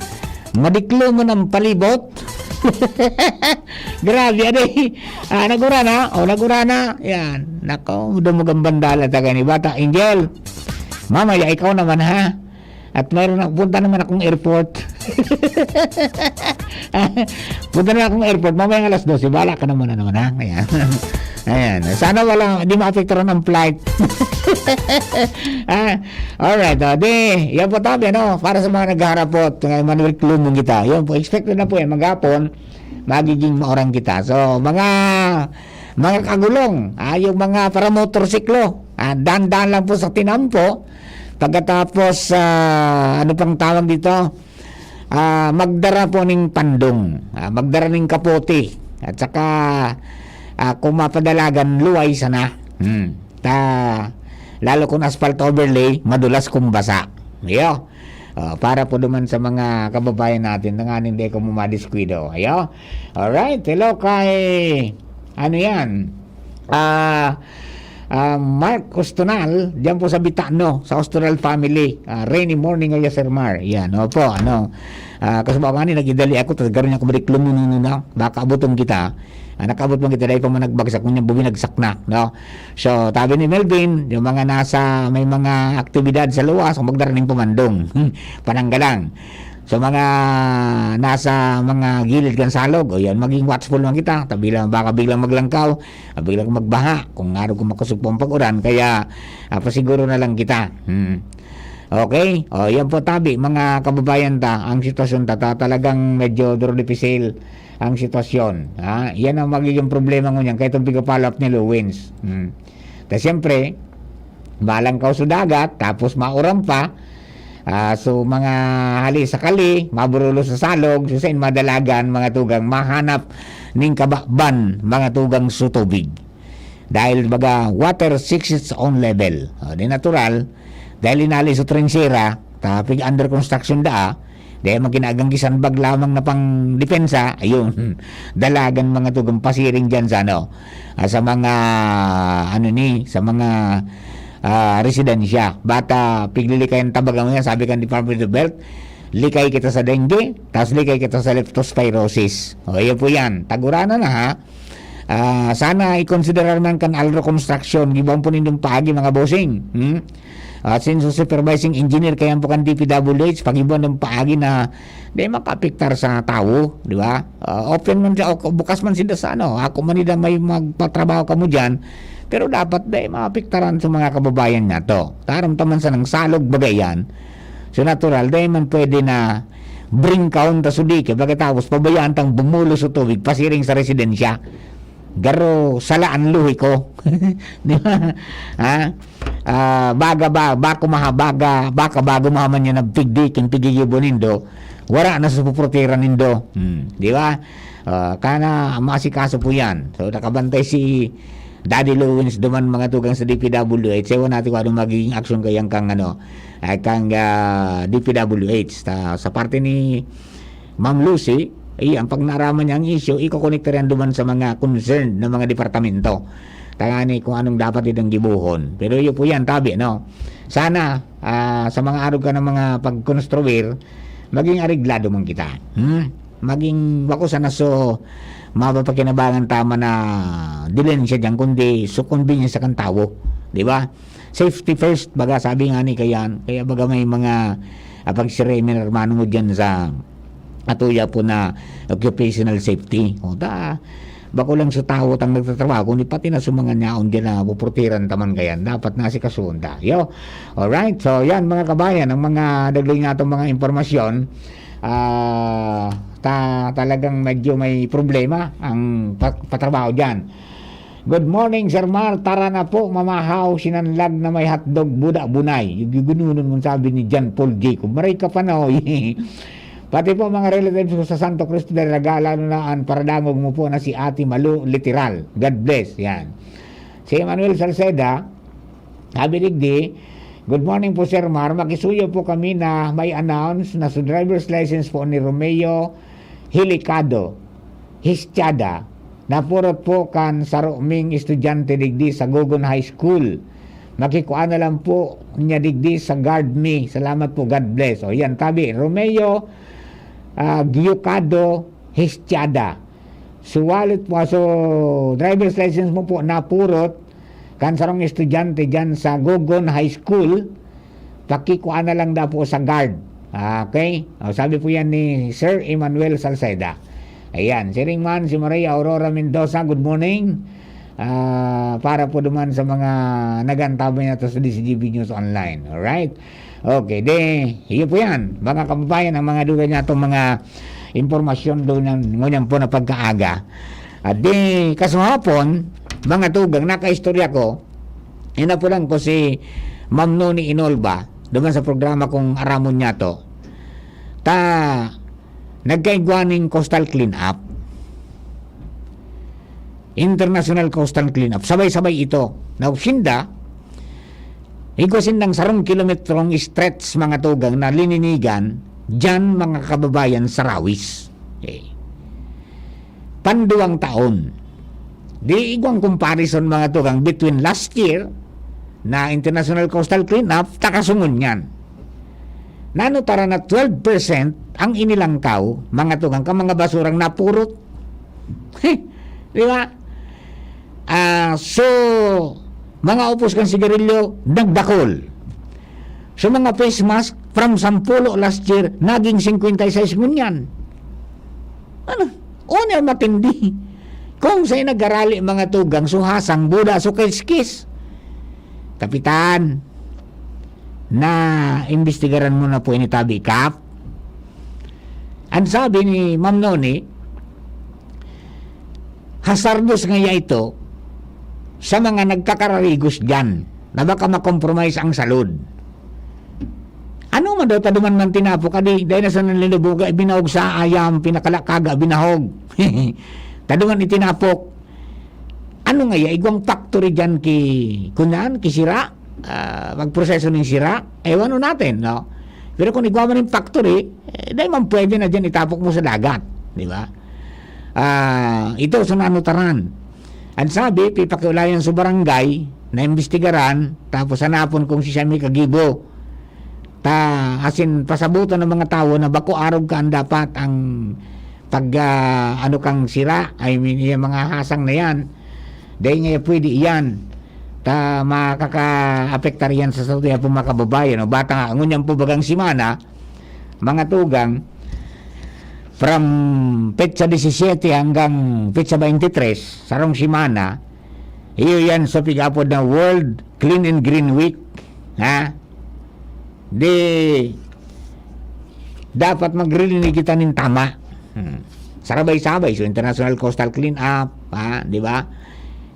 Madiklomon ang palibot, Grabe, ano eh. Ah, nagura na. O, nagura na. Yan. Nako, dumugang bandala ta gani. Bata, Angel. Mamaya, ikaw naman, ha? At mayroon na, punta naman akong airport. Punta na akong airport. Mamaya alas dose, bala ka naman na naman, ha? Ayan. Ayan. Sana wala, di maapektaran ang flight. Ah, alright. O, di, yan po tabi, ano? Para sa mga naghaharapot, ngayon, Manuel Klumong kita. Yun po, expected na po yan. Maghapon, magiging maurang kita. So, mga, mga kagulong, ah, yung mga paramotorsiklo, ah, dandan lang po sa tinampo. Pagkatapos, ah, ano pang tawag dito? Ah, magdara po ning pandong. Ah, magdara ning kapote. At saka, ah, kung mapadalagan, luway sana. Hmm. Ta, lalo kung asphalt overlay, madulas kung basa. Iyo. Ah, para po naman sa mga kababayan natin, tanganing di kamo madiskuido. Ayo. Alright. Hello kay, ano yan? Ah, ah, Mark Ostonal, diyan po sa Bitano, sa Ostonal family. Ah, rainy morning ngayon, Sir Mar. Yan, opo, ano. Ah, kasi baka nga ni, nagidali ako, tas garo niya kumalik, lumununo na. Baka abuton kita. Ah, nakaabot man kita, dahil pa man nagbagsak, ngunyan buwi nagsaknak, no? So, tabi ni Melvin, yung mga nasa, may mga aktibidad sa luwas, kung magdaraning pamandong, pananggalang. So, mga nasa mga gilid kan salog, o yan, maging watchful lang kita. Tabi lang, baka biglang maglangkaw, ah, biglang magbaha, kung araw kung makusog po ang pag-uran, kaya, ah, pasiguro na lang kita. Hmm. Okay? O, yan po, tabi, mga kababayan ta, ang sitwasyon ta, ta- talagang medyo duro dipisil ang sitwasyon. Ha? Yan ang magiging problema ngunyan, kaya itong piga-follow up ni Lowins. Hmm. Ta siyempre, malangkaw sa dagat, tapos mauran pa. Ah, so, mga hali sa kali, maburulo sa salog, so, sa madalagan, mga tugang, mahanap ning kababan, mga tugang sa tubig. Dahil, baga, water seeks its own level. O, di natural, dahil inali sa trinsera, tapig under construction daa, dahil magkinagang kisanbag lamang na pang depensa, ayun, dalagan mga tugang pasiring dyan sa ano, ah, sa mga, ano ni, sa mga, ah, residensya. Bata, piglilikayan tabaga mo yan, sabi kan Department of Health, likay kita sa dengue, tapos likay kita sa leptospirosis. O, yun po yan. Tagurana na, ha? Ah, sana ikonsiderar man kan Alro Construction, gibon po nindong paagi, mga bossing. Hmm? At since supervising engineer kayan po kan D P W H, pag-ibuan ng paagi na di makaapektar sa tawo, di ba? Ah, open man siya, o bukas man sila sa ano, ako man nila may magpatrabaho kamo dyan, pero dapat di maapektaran sa mga kababayan nga to. Taram taman sa nang salog bagay yan. So natural, di man pwede na bring kaon ta sudi, kaya pagkatapos pabayaan tang bumulos sa tubig, pasiring sa residensya. Garo, sala an luhi ko. Di ba? Ha? Ah, baga ba, bako maha, baga, baka bago maha man yan nagpigdi, king pigigibo nindo, wara na sa pupurtira nindo. Hmm, di ba? Ah, kana, maasikaso po yan. So, nakabantay si Daddy Lowins duman mga tugang sa D P W H. Ewan natin kung anong magiging aksyon kayang kang, ano, ay kang, ah, D P W H. Ta, sa parte ni Ma'am Lucy, ay, ang pag naaraman niya ang issue, ikokonektar yan duman sa mga concerned na mga departamento. Tangani kung anong dapat itong gibuhon. Pero yun po yan, tabi, no? Sana, ah, sa mga arog ka ng mga pagkonstruir, maging areglado man kita. Hmm? Maging bako sana so mapapakinabangan tama na dilensya dyan, kundi so convenience sa kan tawo. Di ba? Safety first, baga sabi nga ni kayan. Kaya baga may mga, ah, pag-seminar, hermano mo dyan sa atuya po na occupational safety. O ta, bako lang sa tawo tang nagtatrabaho, kundi pati na sa mga nyaon dyan na pupurtiran taman kayan. Dapat na si kasunta. Yo. Alright. So, yan mga kabayan, ang mga dagdag nga itong mga impormasyon, ah, ta, talagang medyo may problema ang pa, patrabaho dyan. Good morning, Sir Mar. Tara na po, mamahaw, sinanlag na may hotdog, buda, bunay. Yung ginununon mong sabi ni John Paul Jacob. Maray ka pa na, oy. Pati po mga relatives ko sa Santo Cristo del Regal, lalo na ang paradangog mo po na si Ate Malu, literal. God bless. Yan. Si Emmanuel Salceda, sabi digdi, "Good morning po, Sir Mar. Makisuyo po kami na may announce na sa driver's license po ni Romeo Hilicado, Histiada, napurot po kan saro ming estudyante digdi sa Gogon High School. Makikua na lang po niya digdi sa guard mi. Salamat po, God bless." O yan, tabi, Romeo, ah, Giucado, Histiada. So, wallet po, so, driver's license mo po napurot kan sarong estudyante diyan sa Gogon High School, pakikua na lang daw po sa guard. Okay? O, sabi po yan ni Sir Emmanuel Salceda. Ayan, siring man si Maria Aurora Mendoza, good morning. Ah, para po duman sa mga nagantabay na to sa D C G B News Online. Alright? Okay, de, iyo po yan. Mga kababayan, ang mga duda niya itong mga impormasyon doon yan, ngunyan po na pagkaaga. At di, kasuhapon, mga tugang, nakaistorya ko, inapulan ko si Ma'am Noni Inolba, duman sa programa kong Aramon Niya To. Ta, nagkaigwa ning coastal clean-up. International Coastal Clean-up. Sabay-sabay ito. Now, sinda, igwa sindang sarong kilometrong stretch, mga tugang, na lininigan, dyan, mga kababayan, sa Rawis. Okay. Panduwang taon. Di igwang comparison, mga tugang, between last year na International Coastal Clean-up, ta kasungon niyan. Nano tara na twelve percent ang inilangkaw, mga tugang, ka mga basurang napurot. Di ba? Ah, so, mga upos kan sigarilyo, nagdakol. So, mga face mask, from sampulo last year, naging singkwenta y sais ngunyan. Ano? Una matindi. Kung sa'yo nagarali mga tugang, so hasang, buda, so kiskis. Kapitan, na imbestigaran mo na po ini tabi, Kap? Ang sabi ni Ma'am Noni, hasardos ngaya ito sa mga nagkakararigos diyan na baka makompromise ang salud. Ano man daw, taduman man tinapok, adi, dahil na sa nanlinubuga, ibinahog sa ayam, pinakalakaga, binahog. Taduman itinapok. Ano ngaya, igwang factory diyan ki, kunan, ki sira? Ah, magproseso ning sira? Ewan natin, no? Pero kung igwa man yung factory, eh, dahil man pwede na diyan itapok mo sa dagat, di ba? Ah, ito sa nanutaran. Ang sabi, pipakiulayan sa barangay na imbestigaran, tapos hanapon kung si siya may kagibo. Ta, asin pasabutan ng mga tawo na bako arog ka ang dapat ang pag, ah, ano kang sira, I mean, yung mga hasang na yan. Dahil nga pwede iyan. Ta, makaka-apektar yan sa satuya po mga kababayan. O bata nga, ngunyan po bagang simana, mga tugang, from petsa disisiyete hanggang petsa baynte tres, sarong simana, iyo yan sa pig-apod na World Clean and Green Week. Ha? Di, dapat magririnig kita nin tama. Hmm. Sarabay-sabay, so International Coastal Clean Up, ha, di ba?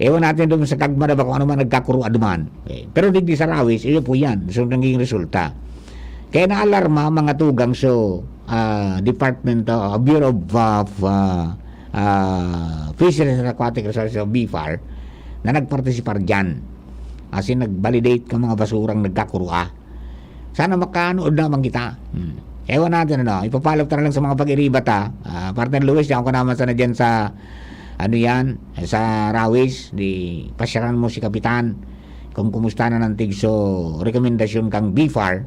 Ewan natin doon sa Kagmara ba kung ano man nagkakuruan duman. Okay. Pero digdi sa Rawis, iyo po yan. So, naging resulta. Kaya naalarma mga tugang so ah, Department, ah, Bureau of, of, ah, ah, Fisheries and Aquatic Resources o BFAR na nagpartisipar diyan. As in, nag-validate ka mga basurang nagkakurua. Sana makaanood naman kita. Hmm. Ewan natin, ano, ipapalap ta na lang sa mga pag-iriba ta. Ah, Partner Luis, diyan ko naman sana diyan sa, ano yan, sa Rawis, di pasyaran mo si Kapitan kung kumusta na ng tigso rekomendasyon kang BFAR,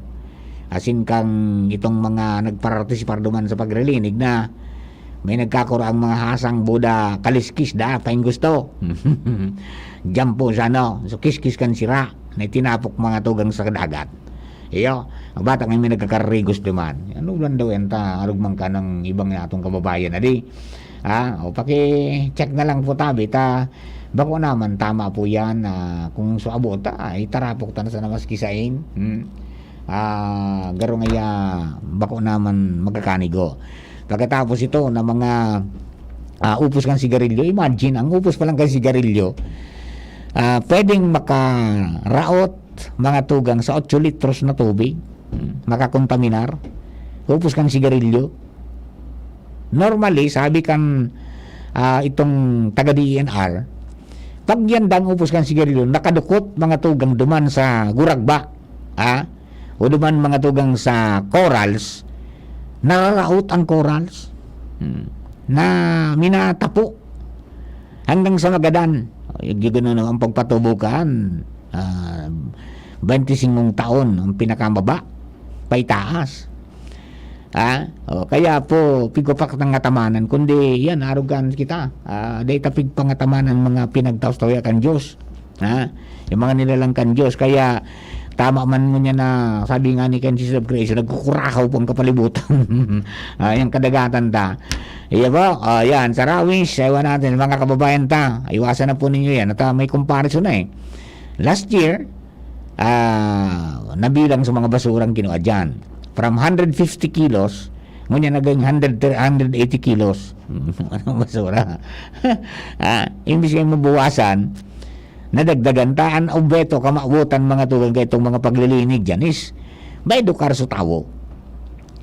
asin kang itong mga nagparartisipar duman sa pagrilinig na may nagkakuraang mga hasang buda kaliskis da, paing gusto. Diyan po sa ano, so kiskis kan sira na itinapok mga tugang sa dagat. Iyo, ang bata ngayon may nagkakarigos duman. Ano lang daw yan ta, arog man ka ng ibang atong kababayan. Adi, ah, o paki-check na lang po tabi ta, bako naman tama po yan na kung so abot ta, itarapok ta na sana maski sain. Hmm. Ah, garo ngaya, bako naman magkakanigo. Pagkatapos ito na mga, ah, upos kan sigarilyo, imagine, ang upos pa lang kan sigarilyo, ah, pwedeng makaraot mga tugang sa otso litros na tubig. Hmm, makakontaminar. Upos kan sigarilyo. Normally, sabi kan, ah, itong taga D E N R, pag yan dang upos kan sigarilyo, nakadukot mga tugang duman sa guragba. Ah, o duman mga tugang sa corals, nararaot ang corals. Hmm. Na minatapo hanggang sa magadan. Ay, gigano na ang pagpatubo kan, ah, baynte singkong taon ang pinakamaba, paitaas. Ha? O, kaya po, pigpapak ng atamanan, kundi yan, arogan kita. Ah, dahil ta pigpangatamanan mga pinagtaos-taos kan Diyos. Ha? Yung mga nilalang kan Diyos. Kaya, tama man mo niya na, sabi nga ni kan Jesus of Creation, nagkukurahaw po ang kapalibutan. Ah, yung kadagatan ta. Iya po, ah, yan, sa Rawis, ewan natin, mga kababayan ta, iwasan na po ninyo yan. At ah, may comparison na eh. Last year, ah, nabilang sa mga basurang kinuha dyan. From hundred fifty kilos, ngunyan naging hundred, hundred eighty kilos. Anong basura? Ah, imbis nga mabawasan, nadagdagan ta an obheto kamawotan mga tugang kaitong mga paglilinig dyan is maedukar sa tawo.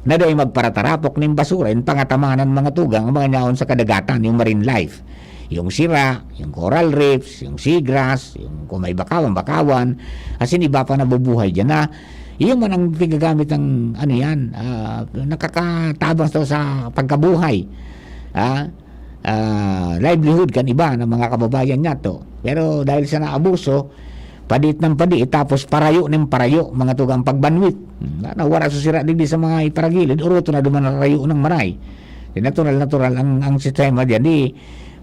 Na dai magparatarapok nin basura, in pangatamanan mga tugang ang mga naon sa kadagatan, yung marine life. Yung sira, yung coral reefs, yung seagrass, yung kung may bakawan-bakawan, asin iba pa nabubuhay dyan na yung man ang pigagamit ng, ano yan, ah, nakakatabang sa, sa pagkabuhay. Ah, ah, livelihood kan iba ng mga kababayan niya to. Pero dahil sa naabuso, padiit ng padiit, tapos parayo ng parayo, mga tugang pagbanwit. Hmm, na, nawara sa sira digdi sa mga iparagilid, uruto na duman ang rayo ng maray. Di natural, natural ang, ang sistema diyan. Di,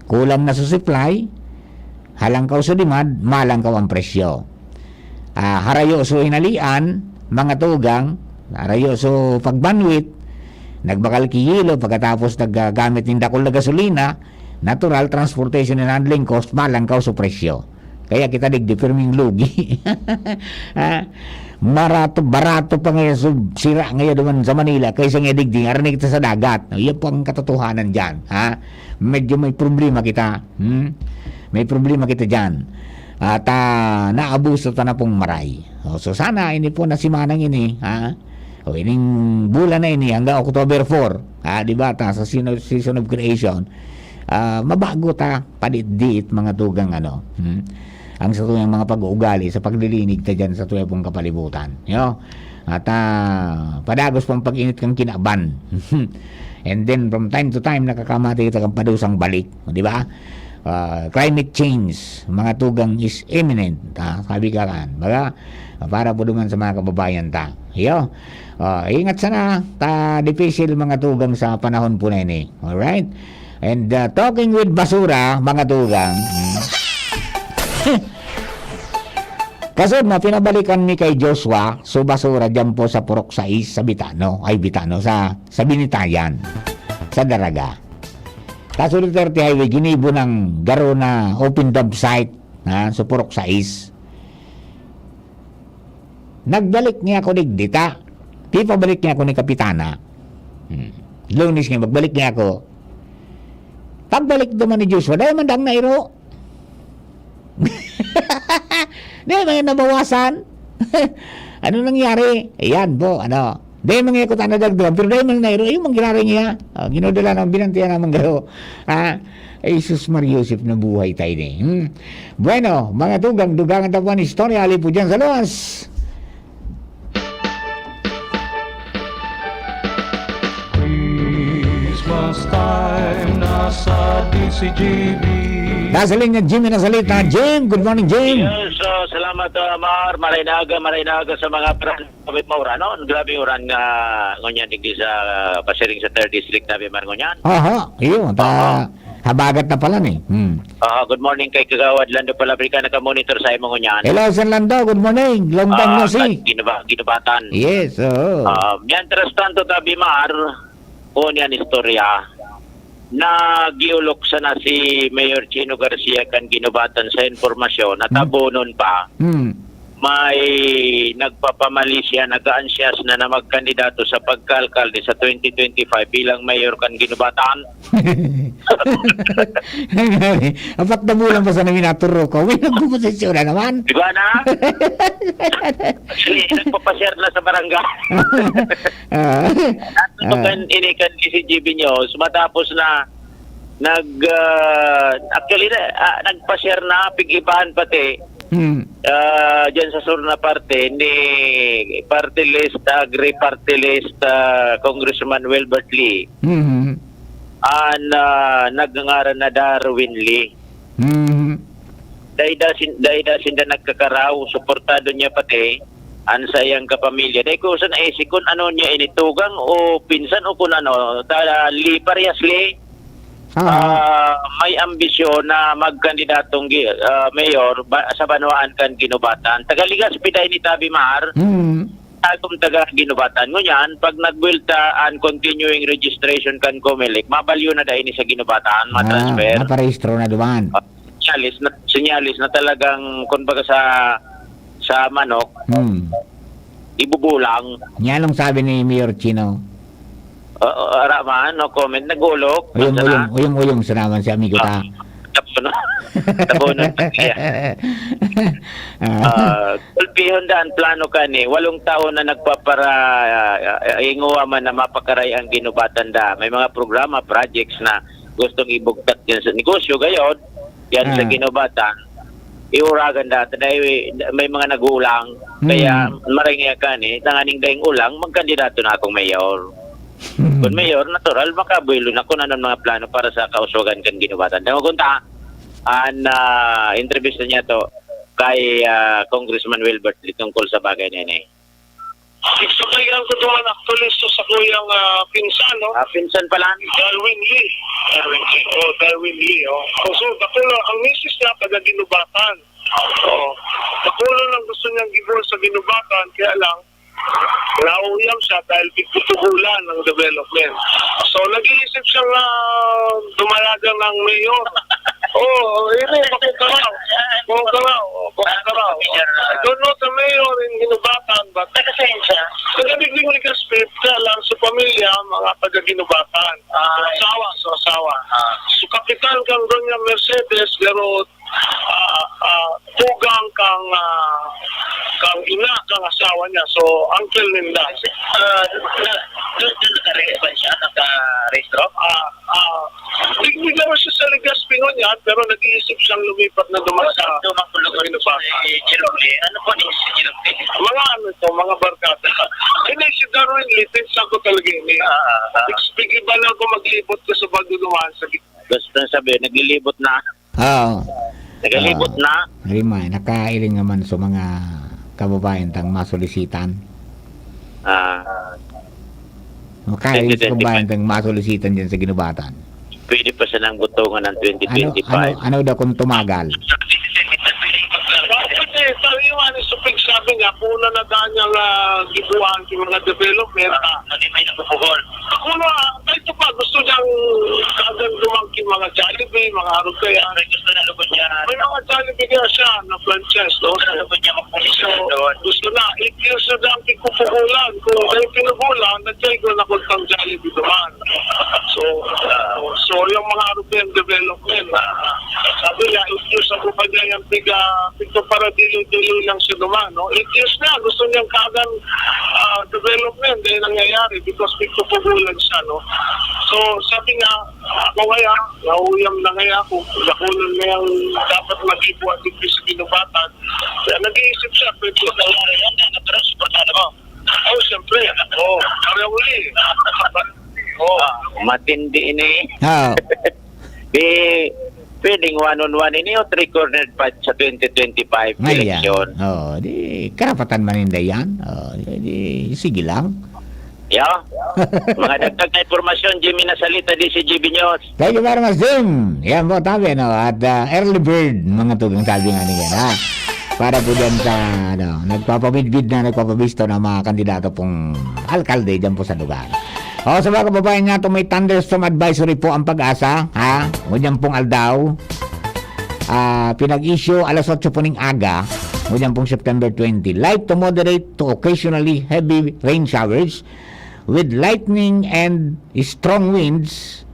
kulang na sa supply, halangkaw sa demand, malangkaw ang presyo. Ah, harayo so hinalian, mga tugang, harayo so pagbanwit, nagbakal ki yelo pagkatapos naggamit nin dakul na gasolina, natural, transportation and handling cost, malangkaw so presyo. Kaya kita digdi, pirming lugi. Ha? Marato, barato pa ngayon so sira ngayon duman sa Manila kaysa nga digdi, arani kita sa dagat. Yan po ang katotohanan dyan. Ha? Medyo may problema kita. Hmm? May problema kita dyan. At ah, naabuso ta na pong maray. O, so sana ini po na simanang ini, ha? O ining bulan na ini hanggang October four, ha, di ba? Ta sa sino- season of creation, ah, mabago ta padiit-diit mga tugang ano. Hmm? Ang sa tuyang mga pag-uugali sa paglilinig ta dyan sa tuyang pong kapalibutan. Yo? At ah, padagos pang pag-init kang kinaban. And then from time to time nakakamati kita kang padusang balik, di ba? Ah, climate change, mga tugang is imminent, ah, sabi ka kan. Baga, para po duman sa mga kababayan ta. Yo, ah, ingat sana, ta dipisil mga tugang sa panahon po na ini. Alright? And ah, talking with basura, mga tugang. Hmm. Kasod na, pinabalikan mi kay Joshua, so basura dyan po sa Purok sais, sa Bitano, ay Bitano, sa, sa Binitayan, sa Daraga. Kaso Duterte Highway, ginibo ng garo na open dump site, ha, sa Purok sais. Nagbalik niya ako digdita. Pipabalik niya ako ni Kapitana. Hmm. Lunes nga, magbalik niya ako. Pagbalik naman ni Joshua, dahil man dang nairo. Di ba yung nabawasan? Ano nangyari? Ayan po, ano. Di man ngayon ko tanadagdagan, pero dahil man nairo, yung mangyari niya. Oh, ginudala ng binantiyan naman garo. Ah, ay, sus, Mario Joseph, nabuhay tayo ni. Hmm? Bueno, mga tugang, dugangan tapuan istorya, ali po dyan sa luwas. Christmas time na sa D C G B. Nasa linya, Jimmy Nasalita. Jim, good morning, Jim. Yes, uh, salamat, uh, Mar. Maray na aga, maray na aga sa mga pran-, grabe mauran, no? Grabe uran nga, ngunyan, digdi sa, uh, pasiring sa third district, nabi, Mar, ngunyan. Aha, iyo, ta, Aha. habagat na pala ni. Hmm. Ah, good morning kay Kagawad Lando Palabrica, naka-monitor sa imo ngunyan. Hello, Sir Lando. Good morning. Long time no Ah, see. Ginuba-, Ginubatan. Yes, oo. Ah, mientras tanto, tabi, Mar, po niyan istorya, nagiulok sana si Mayor Chino Garcia kan Ginubatan sa impormasyon na Hmm. tabunon pa. Hmm. May nagpapamalisya, nag-aansyas na na magkandidato sa pagkaalkalde sa twenty twenty-five bilang mayor kan Ginubatan. Apat na bulan pa sana minaturo ko. May nagpuposisyon na naman. Di ba na? Actually, nagpapashare na sa barangay. Ah. Ano Ah. kan, ini kan D C G B News, matapos na nag, ah, actually, na, ah, nagpa-share na, pig-ibahan pati. Hmm. Ah, dyan sa sur na parte, ni party list, agri party list, ah, Congressman Wilbert Lee. Mhm. An, ah, nagngangaran na Darwin Lee. Mhm. Dai da sin-, dai da sinda nagkakaraw, suportado niya pati. an saiyang kapamilya. Dai ko sa naisip kun ano niya ini, tugang o pinsan o kun ano, ta-, li, parehas li, ah, may ambisyon na magkandidatong gi-, ah, mayor ba, sa banwaan kan Guinobatan. Taga Legazpi dai ni Tabi Mar, Mm. akong taga Guinobatan. Ngunyan, pag nagbuwelta an continuing registration kan Comelec, mabalyo na dai ni sa Guinobatan, Ah, matransfer. maparehistro na duman. Ah, sinyalis na, sinyalis na talagang, kumbaga sa, sa manok, Hmm. ibubulang. Yan ang sabi ni Mayor Chino. Oo, ara man, no comment, nag-ulok. Uyong, Basta na. uyong, uyong, uyong, sa naman si amigo ta. Ah, tapo na. Tapo na siya. Ah. Ah, gulpihon da an plano kani. Walong taon na nagpapara-, ah, ingowa man na mapakaray ang Guinobatan da. May mga programa, projects na gustong ibugtak din sa negosyo. Gayon, yan sa Ah. Guinobatan, iuragan da. Dahil may mga nagulang. Kaya Hmm. maray nga kani, tanganing daing ulang, magkandidato na akong mayor. Hmm. Kung mayor, natural, makabuelo na kung anong mga plano para sa kauswagan kan Guinobatan. Dangogon ta, an, ah, entrevista niya to kay, ah, Congressman Wilbert Lee tungkol sa bagay na ini. Isabay ko duman actually sa sakuyang, ah, pinsan, no? Ah, pinsan pala? Darwin Lee. Darwin Lee. Oh, Darwin Lee, oh. So, so, dakula, ang misis niya, taga Guinobatan. Oh. Dakula lang gusto niyang gibol sa Guinobatan, kaya lang, nauyam siya dahil pigpupugulan ng development. So, nag-iisip siyang, ah, dumayagan ng mayor. Oh, ini, bakit ka raw? Bakit ka raw? Oh, bakit ka raw? I don't know the mayor in Guinobatan, but Taga saan siya? Taga Digdig, Legazpi, kaya lang sa pamilya, mga taga Guinobatan. Ah, Sa asawa, sa asawa. Ah. So, kapitan kang Doña Mercedes, pero, ah, ah, tugang kang, ah, kang ina, kang asawa niya. So, uncle ninda. Ah, na, doon, doon nakarehistro ba siya? Nakarehistro? Ah, ah, di, di naman siya sa Legazpi ngunyan, pero nag-iisip siyang lumipat na duman sa Dumakulugon Guinobatan. Si Jerome Lee. Ano po ni si Jerome Lee? Mga ano ito, mga barkada. Hindi, si Darwin Lee, pinsan ko talaga yun eh. Ah, ah, ah. Sige ba lang kung maglibot ka sa Bago duman sa Gusto na sabi, naglilibot na. Oo. Naglilibot Ah, na. Rima, nakailing naman sa mga kababayan tang masolisitan. Ah. Makailing sa Twenty twenty-five. Kababayan tang masolisitan dyan sa Guinobatan. Pwede pa sanang botongan ng Ano, twenty twenty-five. ano, ano daw kung tumagal? Bakit eh, sabi nga, ano, supig sabi niya, kung una na daan niyang, ah, gibuhan yung mga development, ah. Ano, may nabubuhol. Ako na, ah, ito pa, gusto niyang kaagad lumangki mga Jollibee, mga Arog kaya. Siyempre, gusto na lugod niya. May mga Jollibee kaya siya na franchise, no? Gusto na lugod niya magpulis So, doon. gusto na, eight years na daan pigpupugulan. Kung may pinugulan, nag-try ko na kung pang Jollibee naman. So, ah, so yung mga Arog kaya development, ah, sabi niya, eight years ako pa niya yung piga, pigto para dili-dili lang siya naman, no? Eight years na, gusto niyang kaagad, ah, development, eh, nangyayari because pigpupugulan siya, no? So, sabi niya, ako kaya, nauyam na kaya ako, dakulan na yung dapat mag-ibuan dito sa Guinobatan. Kaya nag-iisip siya, pwede Kung nangyari yan, yan, pero suportado mo. Oh, siyempre. Oh, pareho uli. Oh. Ah, matindi ini. Ah. Di, pwedeng one on one ini o three-cornered fight sa twenty twenty-five Ayan. election. Oh, di, karapatan man ninda yan. Oh, di, di, sige lang. Yeah. Mga dagdag na impormasyon, Jimmy Nasalita, D C G B News. Thank you very much, Jim. Yan po, tabi, ano, at, ah, early bird, mga tugang sabi nga niya, ha? Para po dyan sa, ano, nagpapabidbid na, nagpapabisto na mga kandidato pong alkalde dyan po sa lugar. O, sa mga kababayan nga, may thunderstorm advisory po ang PAGASA, ha? Ngunyan pong aldaw, ah, pinag-issue alas otso po ning aga, ngunyan pong September twenty. Light to moderate to occasionally heavy rain showers with lightning and strong winds,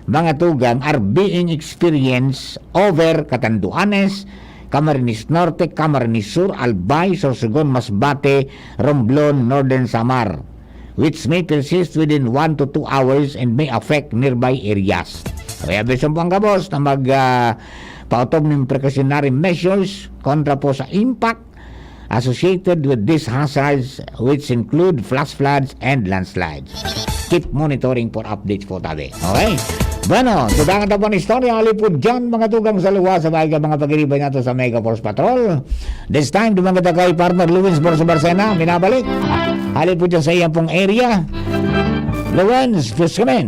mga tugang, are being experienced over Catanduanes, Camarines Norte, Camarines Sur, Albay, Sorsogon, Masbate, Romblon, Northern Samar, which may persist within one to two hours and may affect nearby areas. Kaya bisan po ang gabos na mag, ah, pautom ng precautionary measures kontra po sa impact associated with these hazards, which include flash floods and landslides. Keep monitoring for updates po, tabi. Okay? Bueno, dugang ta pang istorya, hali po dyan, mga tugang sa luwas, sa bahay ka, mga pag-iribay nato sa Mega Force Patrol. This time, dugang kita kay partner Luwins Borso Barcena, minabalik. Hali po dyan sa iyang pong area. Luwins, please come in.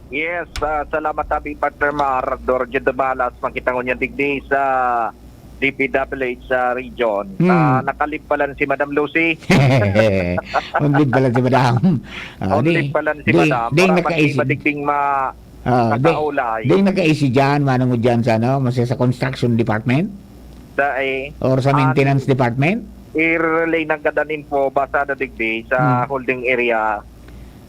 Yes, ah, salamat, abi, partner Mar. Dorje Dumalas, makita ko niya digdi sa D P W H sa region. Hmm. Ah, nakalib pa lang si Madam Lucy. Only pa lang si Madam. Ah, Only di, pa lang si di, Madam. di Para nakaisi-, maging madigding ma-, ah, di, makaulay. Di nakaisi dyan, manong mo dyan sa, ano, mas sa construction department? Sa, eh, Or sa maintenance an department? I-relay ng gadanin po, basta na digdi sa Hmm. holding area.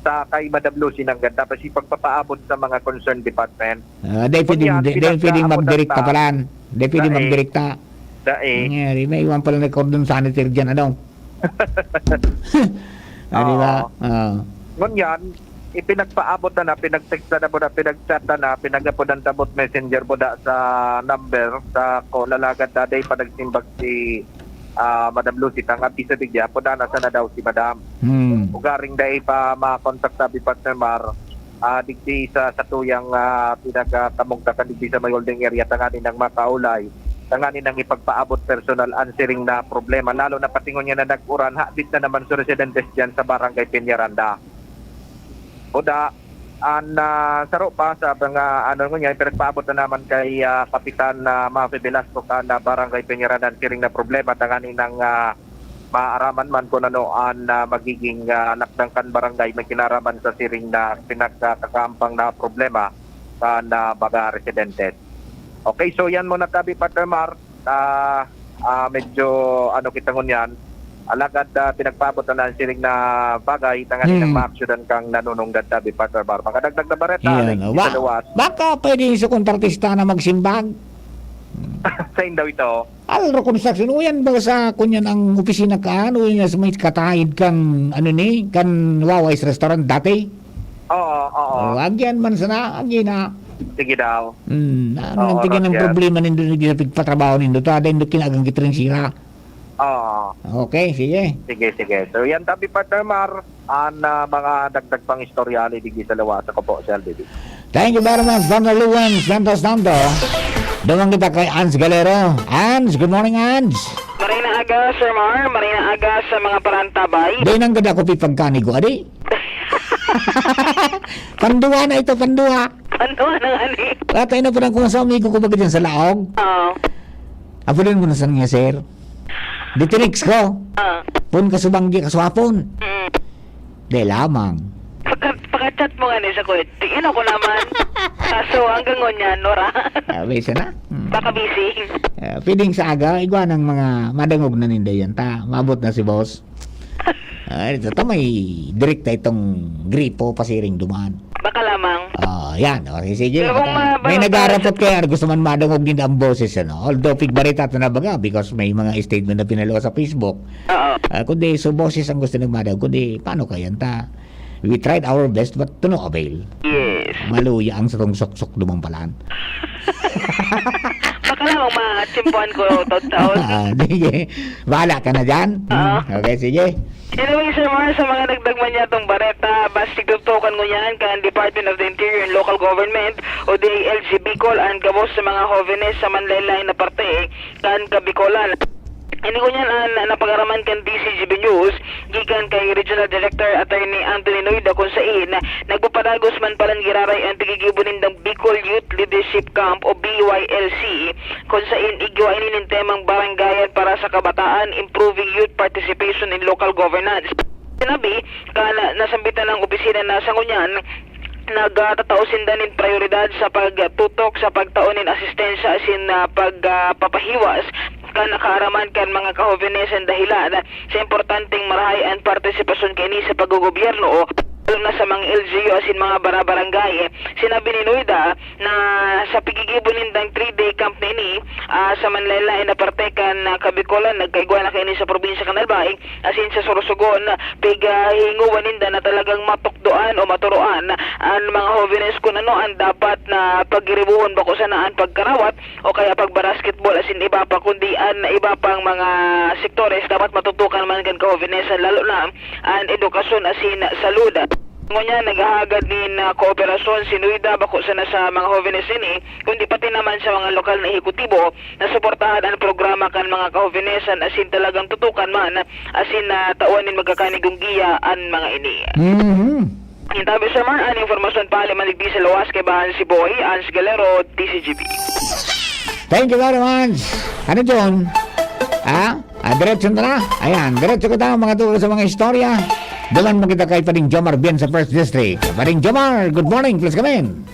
Sa kay Madam Lucy ng ganda, tapos ipagpapaabot sa mga concerned department. Ah, di pwedeng, Kunyan, di, di pwedeng pinagpaabot magdirekta ang ta-, pala. Di pwedeng Dai. magdirekta. Dai. Nangyari, may iwan pala na cordon sanitaire dyan, ano? Ah, di ba? Oo. Ah. Ngunyan, ipinagpaabot na na, pinag-text na na po na, pinag-chat na na, pinag-apodan ta bot messenger po da sa number, sa ko, lalagad na, day pa nagsimbag si, ah, Madam Lucy, tang abisa digya, po da, nasa na daw si Madam. Hmm. Ugaring dai pa makontak, sabi, partner Mar, ah, digdi sa satuyang, ah, pinagkamugtakan digdi sa may holding area, tanganing nang makaulay, tanganing nang ipagpaabot personal ang siring na problema, lalo na pati ngunyan na nag-uran, habit na naman sa residentes dyan sa Barangay Peñaranda. Oda, an, ah, saro pa sa mga, ano, ngunyan, pinagpaabot na naman kay, ah, Kapitan, ah, Mafe Velasco kan, ah, Barangay Peñaranda ang siring na problema, tanganing nang, ah, maaraman man kung ano an, ah, magiging, ah, lakdang kan barangay may kinaraman sa siring na pinagkakakampang na problema kan, ah, mga residentes. Okay, so yan muna tabi, Partner Mar. Ah, ah, medyo ano kita ngunyan. Alagad, ah, pinagpaabot na ang siring na bagay, tanganing Hmm. maaksyonan kang nanunungdan tabi, Partner Mar. Mga dagdag na bareta, Yan, Alex, wa-, sa luwas. Baka pwede sa kontratista na magsimbag. Sa indaw ito. Alro Construction, uyan ba sa kunyan ang opisina ka, ano, uyan sa may katahid kan, ano ni, kan Wawa's Restaurant dati? Oo, oo. Oh, agyan man sana, agyan na. Sige daw. Hmm, ano Oo, ang tigyan ng Roger. problema nindo, nindo sa pigpatrabaho nindo, ta, dahil nindo kinagang gitring sira. Oo. Okay, sige. Sige, sige. So, yan, tapi, Partner Mar. An, ah, mga dagdag pang istorya, ali, digdi sa lawas, ako po, si L B B. Thank you very much, Don Luan Santos Nando. Duman kita kay Ans Galero. Ans, good morning, Ans. Maray na aga, Sir Mar. Maray na aga sa mga parantabay. Di nang gada ko pipagkanigo, adi? Panduwa na ito, panduwa. Panduwa na nga ni. Patay na parang kung sa amigo ko ba dyan sa Laog? Oo. Apunan mo na sa niya, sir. Ditinext ko. Ah. Pun kasubanggi, kaswapon. Mm. Di lamang. Pagka-, pagka-chat mo nga ni sa kuwet, tingin ako naman. Kaso hanggang ngunyan, wala. Ah, busy na. Hmm. Baka busy. Ah, pwedeng sa aga, igwa ng mga madangog na ninda yan. Ta, maabot na si boss. Ay, ito, ito may direkta itong gripo, pasiring dumaan. Baka lamang. Ah, yan. O, sige, sige. Pero kung Baka ma-, may ma-, nagharapot kaya, gusto man madangog din ang boses, ano? Although, pigbarita ito na baga because may mga statement na pinalo sa Facebook. Oo. Ah, kundi, so boses ang gusto ng madangog, kundi, paano kaya ta? We tried our best, but to no avail. Yes. Maluya ang satong suksok dumang palan. Baka lamang matsimpuan ko, taon-taon. Ah, sige. Bahala ka na dyan. Oo. Hmm, okay, sige. Anyway, Sir Mar, sa mga nagdagman niya itong bareta, mas tigtutukan ngunyan kan Department of the Interior and Local Government o D I L G Bicol an gabos sa mga hovenes sa manlain-lain na parte kan Kabicolan. Ini ngunyan an napag-araman kan D Z G B News gikan kay Regional Director Attorney Anthony Noida, kung sain nagpapadagos man palan giraray an pigigibo nindang Bicol Youth Leadership Camp o B Y L C, kung sain igwa ini nin temang Barangayan para sa Kabataan, Improving Youth Participation in Local Governance. Sinabi kan nasambitan na opisina na sa ngunyan, nagtatao sinda nin prayoridad sa pagtutok sa pagtao nin asistensya asin, ah, pag, ah, papahiwas kan nakaaraman kan mga kahobenes an dahilan sa importanteng marahay an partisipasyon kaini sa paggogobyerno, lalo na sa mga L G U asin mga barabarangay. Sinabi ni Noida na sa pigigibo nindang three-day camp na ini, ah, sa manlain-lain na parte kan, ah, Kabicolan, nagkaigwa na kaini sa probinsya kan Albay, asin sa Sorsogon, pighingowa ninda na talagang matukdoan o maturoan an mga hobenes kun ano an dapat na paggiribohon, bako sana an pagkarawat o kaya pagbasketball asin iba pa, kundi an iba pang mga sektores dapat matutukan man kan kahobenesan, lalo na an edukasyon asin salud. Ngunyan, naghahagad nin, ah, kooperasyon si NOIDA bako sana sa mga hovenes ini, kundi pati naman sa mga lokal na ehekutibo na suportahan an programa kan mga kahovenesan asin talagang tutukan man asin, ah, tawan nin magkakanigong giya an mga ini. Mhm. Intabi sa man an impormasyon pali man digdi sa luwas kaibahan si Boy Ans Galero, D C G B. Thank you very much. Ano, John? Ha? Ah, diretso na na. Ayan, diretso kita, mga tugang, sa mga istorya. Duman mo kita kay Pading Jomar Bien sa First District. Pading Jomar, good morning. Please come in.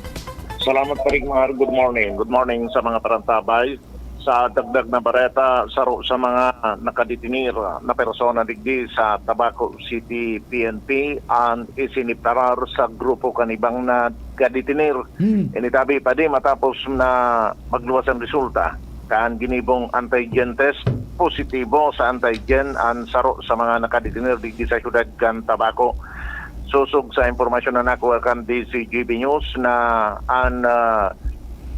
Salamat, Pading Mar. Good morning. Good morning sa mga tarantabay. Sa dagdag na bareta, saro sa mga nakadetenir na persona digdi sa Tabaco City P N P an isiniptarar sa grupo kan ibang nagkadetenir. Hmm. Initabi pa di matapos na magluwas ang resulta kan ginibong antigen test, positibo sa antigen an saro sa mga nakadetenir digdi sa siyudad kan Tabaco. Sosog sa impormasyon na nakuha kan D C G B News na an, ah,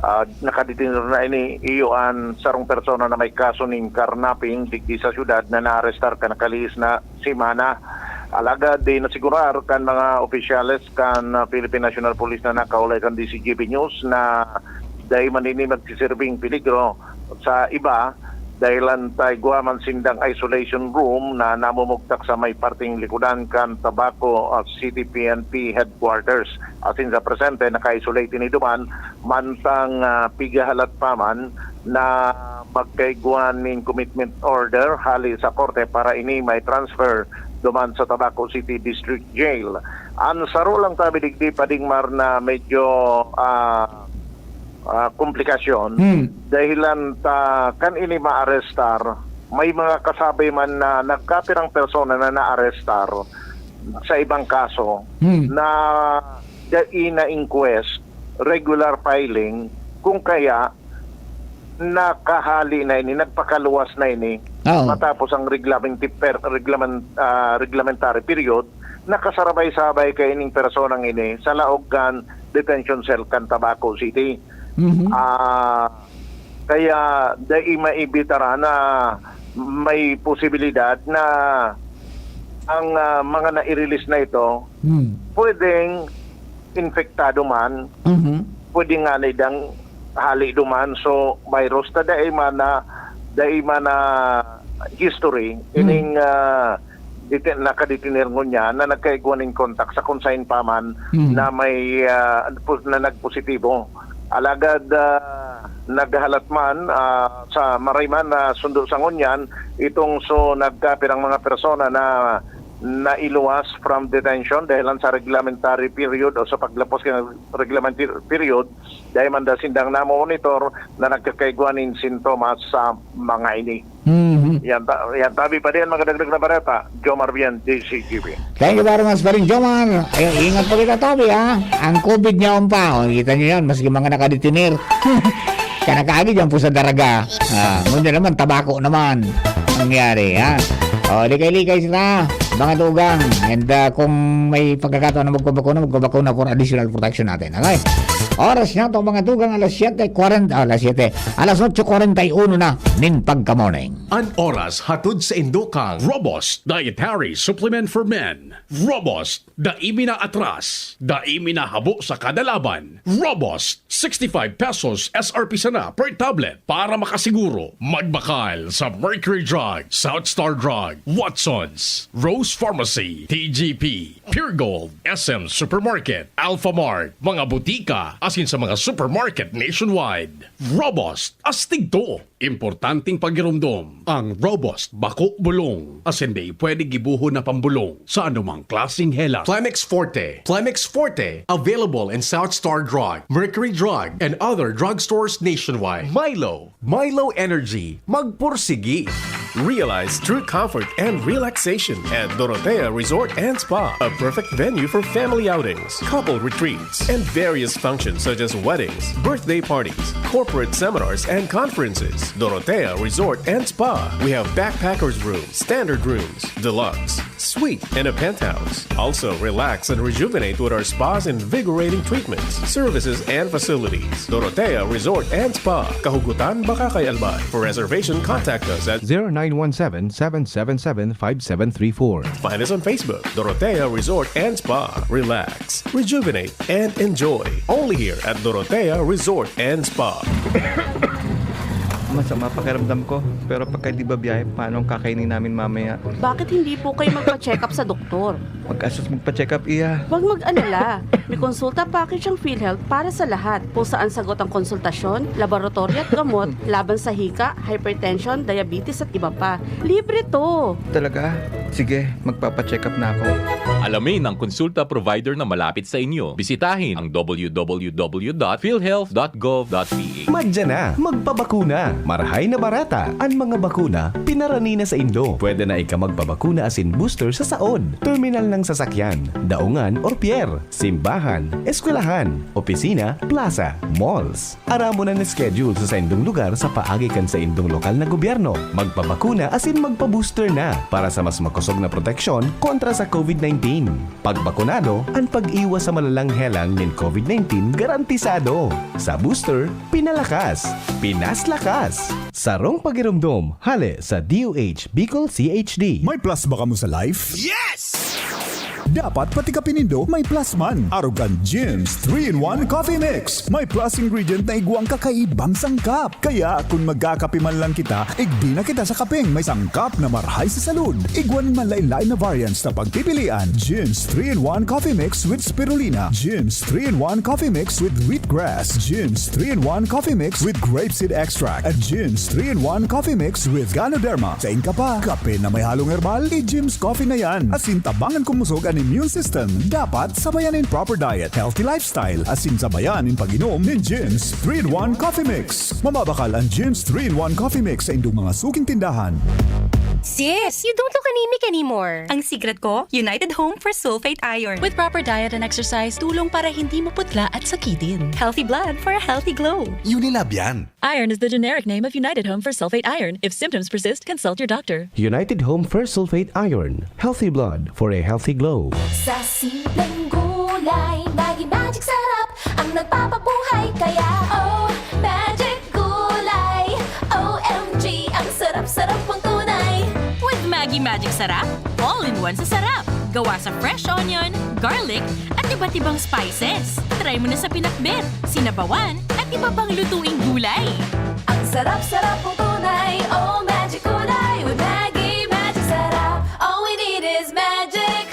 ah, nakadetenir na ini, iyo an sarong persona na may kaso nin carnapping digdi sa syudad na naarestar kan nakalihis na semana. Alagad di nasigurar kan mga opisyales kan, ah, Philippine National Police na nakaulay kan D C G B News na dai man ini magsiserbing peligro sa iba, dahilan ta igwa man sindang isolation room na namumugtak sa may parteng likodan kan Tabaco, ah, City P N P Headquarters. Asin sa presente, naka-isolate ini duman, mantang, ah, pigahalat pa man na magkaigwa nin commitment order hali sa korte para ini may transfer duman sa Tabaco City District Jail. An saro lang tabi digdi, Pading Mar, na medyo, ah, ah, komplikasyon, Hmm. dahilan ta kan ini maarestar, may mga kasabi man na nagkapirang persona na naarestar sa ibang kaso Hmm. na dai na inquest, regular filing, kung kaya nakahali na ini, nagpakaluwas na ini Oo. matapos ang reglamenti-, per-, reglamen-, ah, reglamentary period, nakasarabay-sabay kaining personang ini sa laog kan detention cell kan Tabaco City. Mhm. Ah, kaya dai maibitara na may posibilidad na ang, ah, mga nai-release na ito Hmm. pwedeng infektado man, Mhm. pwede nga na idang hali duman. So, virus ta dai man na, dai man na history, Hmm. ining, ah, diti-, nakadetener ngunyan na nagkaigwa nin kontak sa kung sain pa man Hmm. na may, ah, pos-, na nagpositibo. Alagad, ah, naghalat man, ah, sa maray man na sundo sa ngunyan, itong so nagkapirang mga persona na nailuwas from detention dahilan sa reglementary period o sa paglapos kan reglementary period, dahil man da sindang namomonitor na nagkakaigwa nin sintomas sa mga ini. Mhm. Yan ta-, yan tabi pa din, mga dagdag na bareta. Jomar Bien, D C G B. Thank you very much pa rin, Jomar. Ay, ingat po kita, tabi, ha? Ang covid niya pa. O, kita niyo yan, maski mga nakadetener. Kanakaagi dyan po sa daraga. Ah, ngunyan naman, tabako naman. Nangyari, ha? O, likay-likay sila, mga tugang. And, ah, kung may pagkakataon na magpabakuna, magpabakuna for additional protection natin. Okay? Oras na itong mga tugang, alas siyete kwarenta, ah, alas siyete, alas otso kwarenta y uno na nin pagka-morning. An oras hatod sa indukan, Robust Dietary Supplement for Men. Robust, dai mi na atras, dai mi na habo sa kada laban. Robust, sixty-five pesos S R P sana per tablet. Para makasiguro, magbakal sa Mercury Drug, South Star Drug, Watsons, Rose Pharmacy, T G P, Pure Gold, S M Supermarket, Alpha Mart, mga butika, asin sa mga supermarket nationwide. Robust, astig to. Importanteng pagiromdom, ang Robust bako bulong, asin dai pwede gibohon na pambulong sa anumang klaseng hela. Plemex Forte. Plemex Forte, available in South Star Drug, Mercury Drug, and other drugstores nationwide. Milo. Milo Energy. Magpursigi. Realize true comfort and relaxation at Dorotea Resort and Spa, a perfect venue for family outings, couple retreats, and various functions such as weddings, birthday parties, corporate seminars, and conferences. Dorotea Resort and Spa. We have backpackers room, standard rooms, deluxe, Suite and a penthouse. Also, relax and rejuvenate with our spa's invigorating treatments, services, and facilities. Dorotea Resort and Spa, Kahugutan, Bacacay, Albay. For reservation, contact us at zero nine one seven, seven seven seven, five seven three four. Find us on Facebook, Dorotea Resort and Spa. Relax, rejuvenate, and enjoy. Only here at Dorotea Resort and Spa. Masama pakiramdam ko, pero pagka di ba biyahe, paano ang kakainin namin mamaya? Bakit hindi po kayo magpa-check up sa doktor? Pagkastos magpa-check up, iya. Huwag mag-alala. May konsulta package ang PhilHealth para sa lahat. Kung saan sagot ang konsultasyon, laboratory at gamot, laban sa hika, hypertension, diabetes at iba pa. Libre to! Talaga? Sige, magpapa-check up na ako. Alamin ang konsulta provider na malapit sa inyo. Bisitahin ang w w w dot philhealth dot gov dot p h. Madya na, magpabakuna. Marhay na barata. An mga bakuna, pinarani na sa indo. Pwede na ika magpabakuna asin booster sa saod, terminal ng sasakyan, daungan or pier, simbahan, eskwelahan, opisina, plaza, malls. Aramon an schedule sa saindong lugar sa paagi kan saindong lokal na gobyerno. Magpabakuna asin magpa-booster na para sa mas makosog na proteksyon kontra sa covid nineteen. Pagbakunado, an pag-iwas sa malalang helang nin covid nineteen garantisado. Sa booster, pinalakas, pinaslakas. Sarong pagiromdom, hale sa D O H Bicol C H D. May plus ba kamo sa life? Yes! Dapat pati kape nindo may plus man. Arog kan Jim's three-in-one Coffee Mix. May plus ingredient na igwang kakaibang sangkap. Kaya kung magkakape man lang kita, igdi na kita sa kapeng may sangkap na marhay sa salud. Igwa nin manlain-lain na variants na pagpipilian. Jim's three-in-one Coffee Mix with Spirulina. Jim's three-in-one Coffee Mix with Wheatgrass. Jim's three-in-one Coffee Mix with Grapeseed Extract. At Jim's three-in-one Coffee Mix with Ganoderma. Sain ka pa? Kape na may halong herbal? I-Jim's Coffee na yan. Asin tabangan kumusog an immune system. Dapat sabayan nin proper diet, healthy lifestyle. Asin sabayan nin pag-inom nin Jim's three-in-one Coffee Mix. Mababakal an Jim's three-in-one Coffee Mix sa indong mga suking tindahan. Sis, you don't look anemic anymore. Ang secret ko, United Home for Sulfate Iron. With proper diet and exercise, tulong para hindi maputla at sakitin. Healthy blood for a healthy glow. Unilab yan. Iron is the generic name of United Home for Sulfate Iron. If symptoms persist, consult your doctor. United Home First Sulfate Iron. Healthy blood for a healthy glow. Sa simpleng gulay, Maggi Magic Sarap ang nagpapabuhay. Kaya, oh, Magic Gulay, O M G, ang sarap-sarap mong tunay. With Maggi Magic Sarap, all-in-one sa sarap. Gawa sa fresh onion, garlic, at iba't ibang spices. Try mo na sa pinakbet, sinabawan, at iba pang lutuing gulay. Ang sarap-sarap mong tunay, oh, Magic Gulay. With Maggi Magic Sarap, all we need is magic.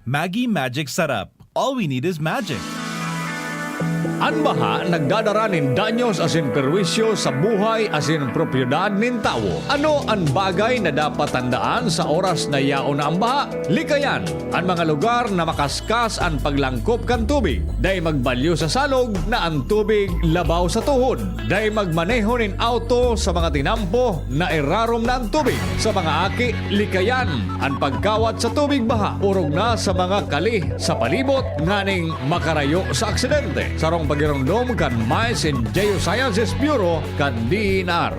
Maggi Magic Sarap. All we need is magic. An baha nagdadara nin danyos asin perwisyo sa buhay asin propiedad nin tawo. Ano an bagay na dapat tandaan sa oras na yaon na an baha? Likayan an mga lugar na makaskas an paglangkop kan tubig. Dai magbalyo sa salog na an tubig labaw sa tuhod. Dai magmaneho nin auto sa mga tinampo na irarom na an tubig. Sa mga aki, likayan an pagkawat sa tubig baha, orog na sa mga kali sa palibot nganing makarayo sa aksidente. Sarong pagiromdom kan Mines and Geosciences Bureau kan D N R.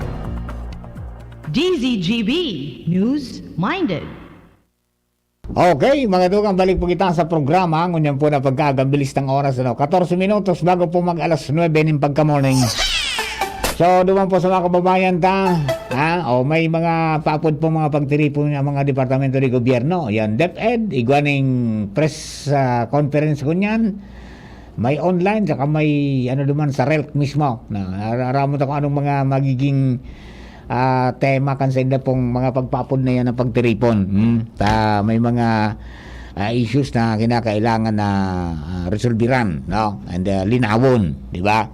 D Z G B News Minded. Okay, mga dugang, balik po kita sa programa. Ngunyan po na pagkaagabilis ng oras, ano, katorse minutos bago po mag alas nuebe nin pagka-morning. So, duman po sa mga kababayan ta, ha? O, may mga paapod po, mga pagtiripon ng mga departamento de gobyerno. Yan, DepEd, igwa ning press ah, conference ngunyan. May online, saka may ano duman sa RELC mismo. Na, ara-, aramon ta kung anong mga magiging ah, tema kan sainda pong mga pagpaapod na yan ng pagtiripon. Hmm? Ta, may mga ah, issues na kinakailangan na ah, resolbiran, no? And ah, linawon, di ba?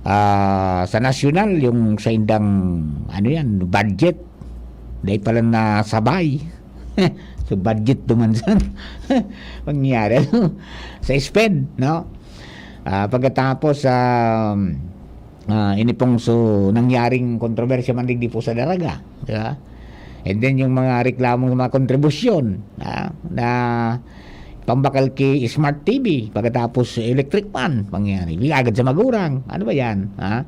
Ah, sa nasyonal, yung saindang, ano yan, budget, dahil pala nasabay. So, budget duman san. Mangyari, ano? Sa SPED, no? Ah, pagkatapos, ah, ah, ini pong so, nangyaring kontrobersya man digdi po sa Daraga, di ba? And then, yung mga reklamo sa mga kontribusyon, ah, na pambakal ki smart T V, pagkatapos electric fan, pangyari. Di agad sa magurang. Ano ba yan? Ha?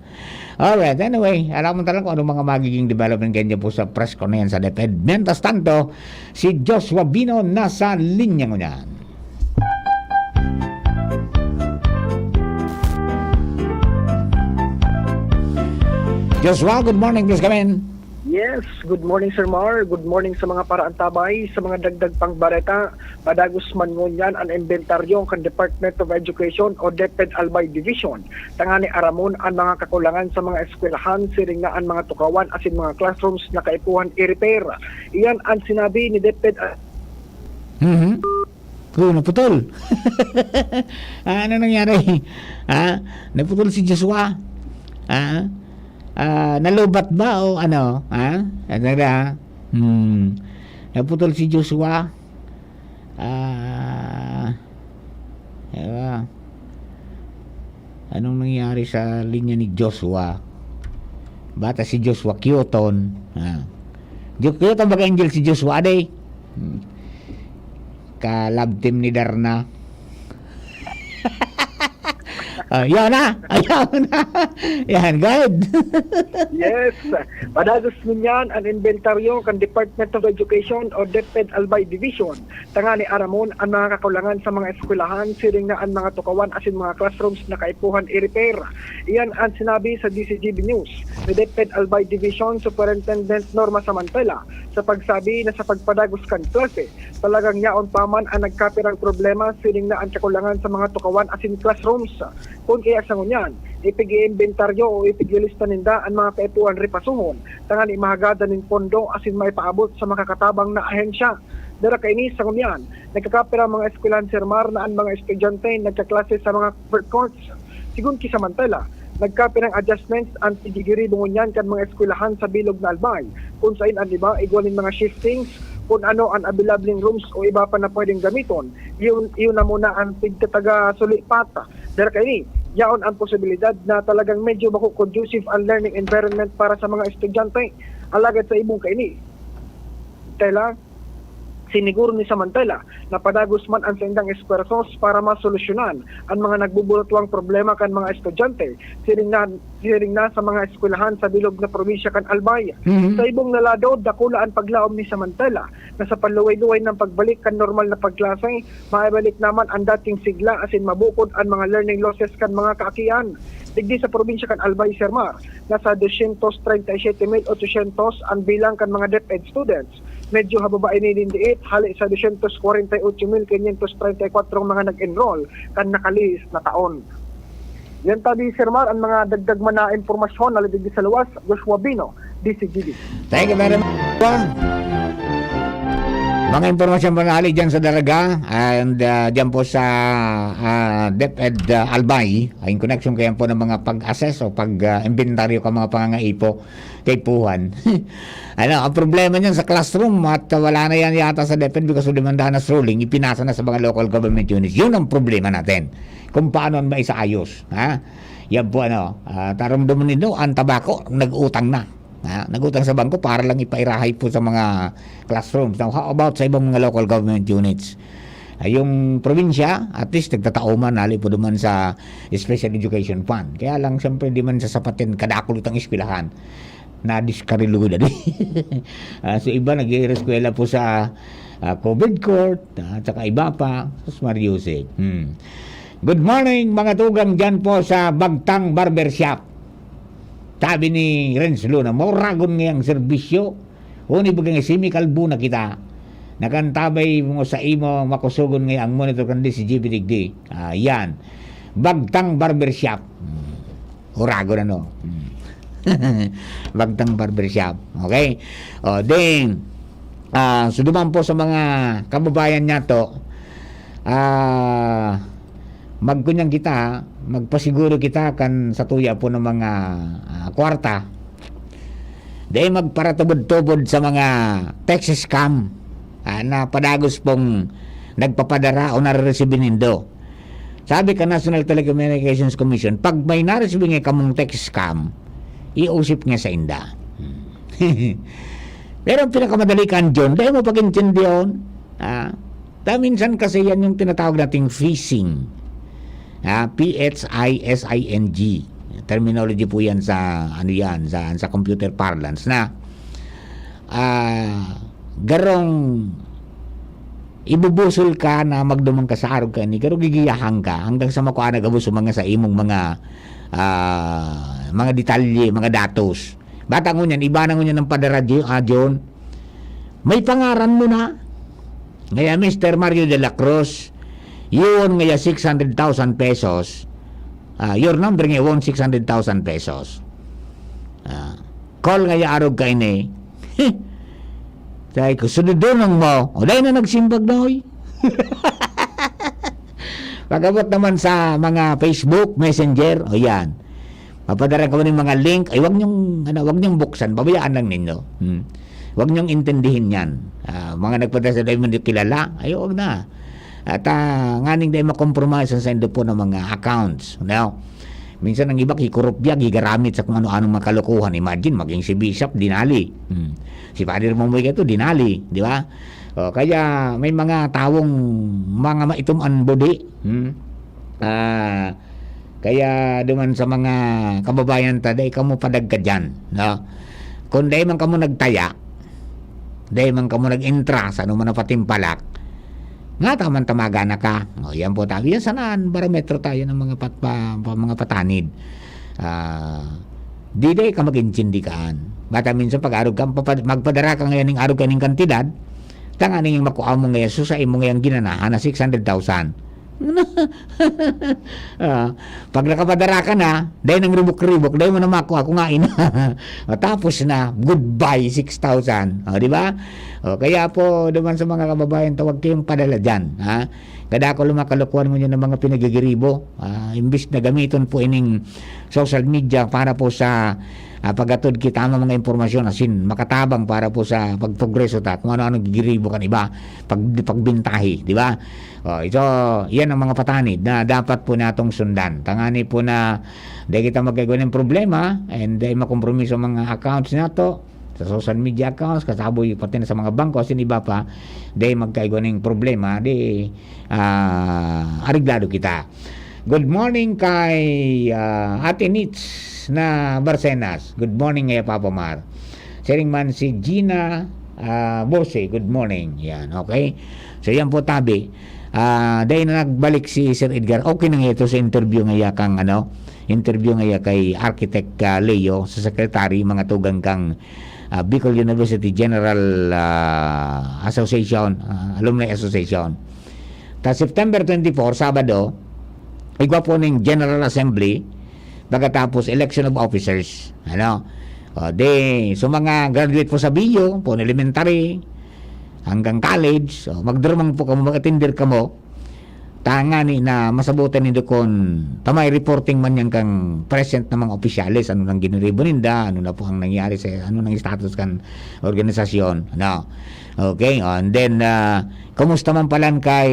Alright, anyway, alam mo talaga kung anong mga magiging development ganyan po sa press ko na yan sa DepEd. Mientras tanto, si Joshua Bino nasa linya ngunyan. Joshua, good morning, please come in. Yes, good morning Sir Mar. Good morning sa mga paraantabay, sa mga dagdag pang bareta. Padagos man ngunyan an imbentaryo kan Department of Education o DepEd Albay Division. Tangani aramon an mga kakulangan sa mga eskwelahan, siring na an mga tukawan asin mga classrooms na kaipuhan i-repair. Iyan an sinabi ni DepEd Mhm. Oh, naputol. Ah, ano nangyari? Ha? Naputol si Joshua? Ha? Ah, nalubat ba o ano? Ha? Ano na? Hmm. Naputol si Joshua? Ah, ewa. Anong nangyari sa linya ni Joshua? Bata si Joshua Kyoton. Ah. Joshua Kyoton, baga angel si Joshua, aday. Hmm. Ka-love team ni Darna. Ah, yan na. Ayan na. Yan, go ahead. Yes. Padagos ngunyan an imbentaryo kan Department of Education o DepEd Albay Division. Tangani aramon an mga kakulangan sa mga eskwelahan, siring na an mga tukawan asin mga classrooms na kaipuhan i-repair. Iyan an sinabi sa D C G B News ni DepEd Albay Division Superintendent Norma Samantela sa pagsabi na sa pagpadagos kan klase, talagang yaon pa man an nagkapirang problema, siring na an kakulangan sa mga tukawan asin classrooms. Kun kaya sa ngunyan, ipig-iimbentaryo o ipig-ilista ninda an mga kaipuhan repasuhon, tangani mahagadan nin pondo asin maipaabot sa makakatabang na ahensya. Dara kaini sa ngunyan, nagkakapira ang mga eskwelahan, Sir Mar, na an mga estudyante nagkaklase sa mga covered courts. Sigon ki Samantela, nagkapirang adjustments an tigigiribo ngunyan kan mga eskwelahan sa bilog na Albay, kun sain an iba igwa nin mga shiftings, kun ano an abilableng rooms o iba pa na pwedeng gamiton. Iyon, iyon na muna an pigtataga sulipat. Dara kaini, yaon an posibilidad na talagang medyo bako conducive an learning environment para sa mga estudyante. Alagad sa ibong kaini, tela, siniguro ni Samantela na padagos man an saindang esfuerzos para masolusyonan an mga nagbuburatwang problema kan mga estudyante, siring na, siring na sa mga eskwelahan sa bilog na probinsya kan Albay. Mhm. Sa ibong na lado, dakula an paglaom ni Samantela na sa paluway-luway ng pagbalik kan normal na pagklase, maibalik naman ang dating sigla asin mabukod an mga learning losses kan mga kaakian. Digdi sa probinsya kan Albay, Sir Mar, nasa dosyentos treinta y siete mil ochosyentos ang bilang kan mga DepEd students. Medyo hababa ini nin diit, hali sa dosyentos kwarenta y ocho mil kinyentos treinta y kwatro mga nag-enroll kan nakalihis na taon. Yan tabi, Sir Mar, ang mga dagdag man na impormasyon na digdi sa luwas, Joshua Bino, D C G B. Thank you very much. Mga impormasyon po na hali dyan sa Daraga and uh, dyan po sa uh, DepEd uh, Albay, in connection kayan po ng mga pag-assess o pag-inventaryo ka mga pangangaipo kaipuhan. Ano, ang problema niyan sa classroom at uh, wala na yan yata sa DepEd because of the Mandanas ruling, ipinasa na sa mga local government units. Yun ang problema natin. Kung paano ang maisaayos, ha? Yan po ano, uh, taramdaman nindo, ang tabako, nag-utang na. Ha? Nag-utang sa bangko para lang ipairahay po sa mga classrooms. Now, how about sa ibang mga local government units? Ay, yung probinsya, at least nagtatao man, hali po duman sa Special Education Fund. Kaya lang, siyempre, di man sasapatin, kadakul itang eskwelahan. Nadiskarilo na di. Ah, so, iba nag-iireskwela po sa ah, covered court, ah, at saka iba pa. Sus, Mariusip. Hmm. Good morning, mga tugang dyan po sa Bagtang Barbershop. Sabi ni Renz Luna, mauragon ngayang serbisyo. Huni bagang simikalbo na kita. Nakantabay mo sa imo, makusugon ngaya ang monitor kan D C G B Digdi. Ah, yan. Bagtang Barbershop. Hmm. Uragon ano. Hmm. Bagtang Barbershop. Okay? O, ding, ah, so duman po sa mga kababayan niya to, ah, magkunyang kita, magpasiguro kita kan sa tuya po ng mga ah, kwarta. Dahil magparatubod-tubod sa mga text scam ah, na padagos pong nagpapadara o nare-receive nindo. Sabi ka National Telecommunications Commission, pag may na-receive nga kamong text scam, iusip nga sa inda. Pero ang pinakamadali kan John, dahil mo pag-intindihon, ah, Ta minsan kasi yan yung tinatawag nating phishing. Ah, P H I S I N G. Terminology po yan sa, ano yan, sa, sa computer parlance na, ah, garong ibubusol ka na magduman ka sa arog kaini, garo gigiyahan ka hanggang sa makua na gabos yung mga sa imong mga, ah, mga detalye, mga datos. Bata ngunyan, iba na ngunyan ang padara, Ji-, ah, John. May pangaran mo na. Ngaya, Mister Mario de la Cruz, yun ngaya six hundred thousand pesos. Ah, your number ngaya won six hundred thousand pesos. Ah, call ngaya arog kaini. Sabi ko, "Sunodon mo." O, dahil na nagsimbag na, oy. Pag-abot naman sa mga Facebook, Messenger, o yan. Papadara ko ng mga link, ay wag niyong, ano, wag niyong buksan, pabayaan lang ninyo. Hmm. Wag niyong intindihin yan. Ah, mga nagpadara sa dahil mo hindi kilala, ay wag na. At ah, nganing dahil makompromise ang saindo po ng mga accounts. Now, minsan ang iba, kikurupyag, higaramit sa kung ano-anong mga kalokohan. Imagine, maging si Bishop, dinali. Hmm. Si Father Momoy ka ito, dinali. Di ba? O, kaya may mga tawong mga maitom ang budi. Hmm? Ah, kaya duman sa mga kababayan ta, dai kamo padagka dyan, no? Kung dai man kamo nagtaya, dai man kamo nag-entra sa anuman na patimpalak, nga ta man tamaga na ka. O, yan po tayo. Yan sana ang barometro tayo ng mga pat-, pa, pa- mga patanid. Ah, di dai ka mag-intindi kaan. Bata minsan pag arog ka, magpapa-, magpadara ka ngayon ng arog kaning kantidad, tanganing makua mo ngayon, so sa imo ngayon ginanahan na six hundred thousand. Ah, pag nakapadara ka na, dahil nang ribok-ribok, dahil mo na makuha kung ngain. O, tapos na, goodbye, six thousand. O, di ba? O, kaya po, duman sa mga kababayan, tawag kayong padala dyan. Ha? Kada ako lumakalukuhan mo yun ng mga pinagigiribo. Ah, imbis na gamiton po ining social media para po sa ah, paghatod kita ng mga impormasyon, asin makatabang para po sa pagprogreso ta, kung ano-ano gigiribo kan iba, pag, pagbintahi, di ba? O, ito, yan ang mga patanid na dapat po natong sundan. Tangani po na di kita magkaigwa ng problema and di makompromiso ang mga accounts nato, sa social media accounts, kasaboy pati na sa mga bangko, asin iba pa, di magkaigwa ng problema, di ah, areglado kita. Good morning kay ah, Ate Nits na Barcenas. Good morning, eh, Papa Mar. Siring man si Gina ah, Bose. Good morning. Yan, okay. So, yan po, tabi. Ah, dahil na nagbalik si Sir Edgar, okay na nga ito sa interview nga ya kang, ano, interview nga ya kay Architect ah, Leo sa secretary, mga tugang kang ah, Bicol University General ah, Association, ah, Alumni Association. Ta September twenty-four, Sabado, igwa po ning General Assembly, pagkatapos election of officers. Ano? O, di, so mga graduate po sa B U, po elementary, hanggang college, so, magdurumang po kamo, mag-attender kamo, tangani na masabutan nindo kun ta may reporting man yan kang present na mga opisyales, ano nang giniribo ninda, ano na po ang nangyari sa, ano nang status kan organisasyon, ano. Okay, and then, ah, kumusta man palan kay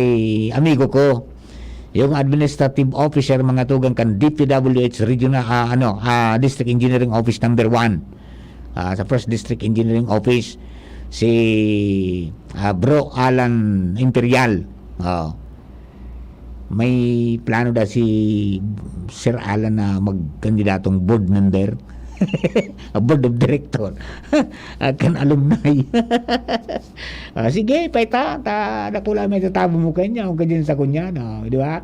amigo ko, yung administrative officer, mga tugang kan D P W H regional, ah, ano, ah, District Engineering Office number one, ah, sa First District Engineering Office, si, ah, Bro Alan Imperial. Oh. May plano daw si Sir Alan na magkandidatong board member. Board of director. At kan alumni. Ah, sige, paita, ta, dakula may tatago mo kanya, kung ganyan sa kunya, no? Di ba?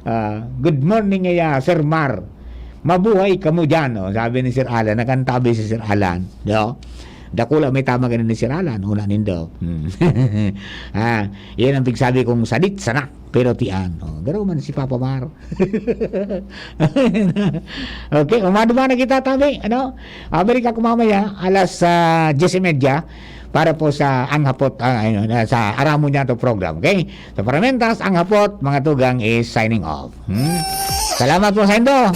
Ah, "Good morning, iya, Sir Mar. Mabuhay kamo dyan," oh, sabi ni Sir Alan. Nakantabi si Sir Alan, no? Dakula may tama ganun ni Sir Alan, una nindo. Hmm. Ah, yan ang pigsabi kong sadit sana, pero tian. Oh, garo man si Papa Mar. Okay, umaduman na kita, tabi. Ano? Amerika ko mamaya, alas ah, diyes y media, para po sa Ang Hapot, ah, ayun, ah, sa Aramo Niya to program. Okay? So, para mentas, Ang Hapot, mga tugang is signing off. Hmm? Salamat po sa indo.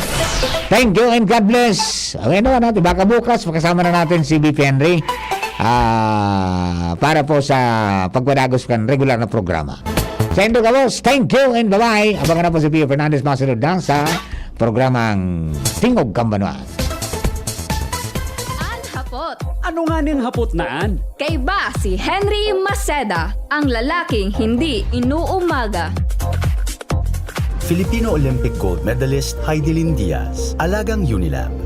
Thank you and God bless. Okay, ano natin? Baka bukas, makasama na natin si B P Henry ah, para po sa pagpadagos kan regular na programa. Sa indo gabos, thank you and bye-bye. Abangan na po si Pio Fernandez masunod na sa programang Tingog Kambanwaan. An Hapot, Ano nga ning hapot naan? Kaiba si Henry Maceda, ang lalaking hindi inuumaga. Filipino Olympic gold medalist Heidelin Diaz, alagang Unilab.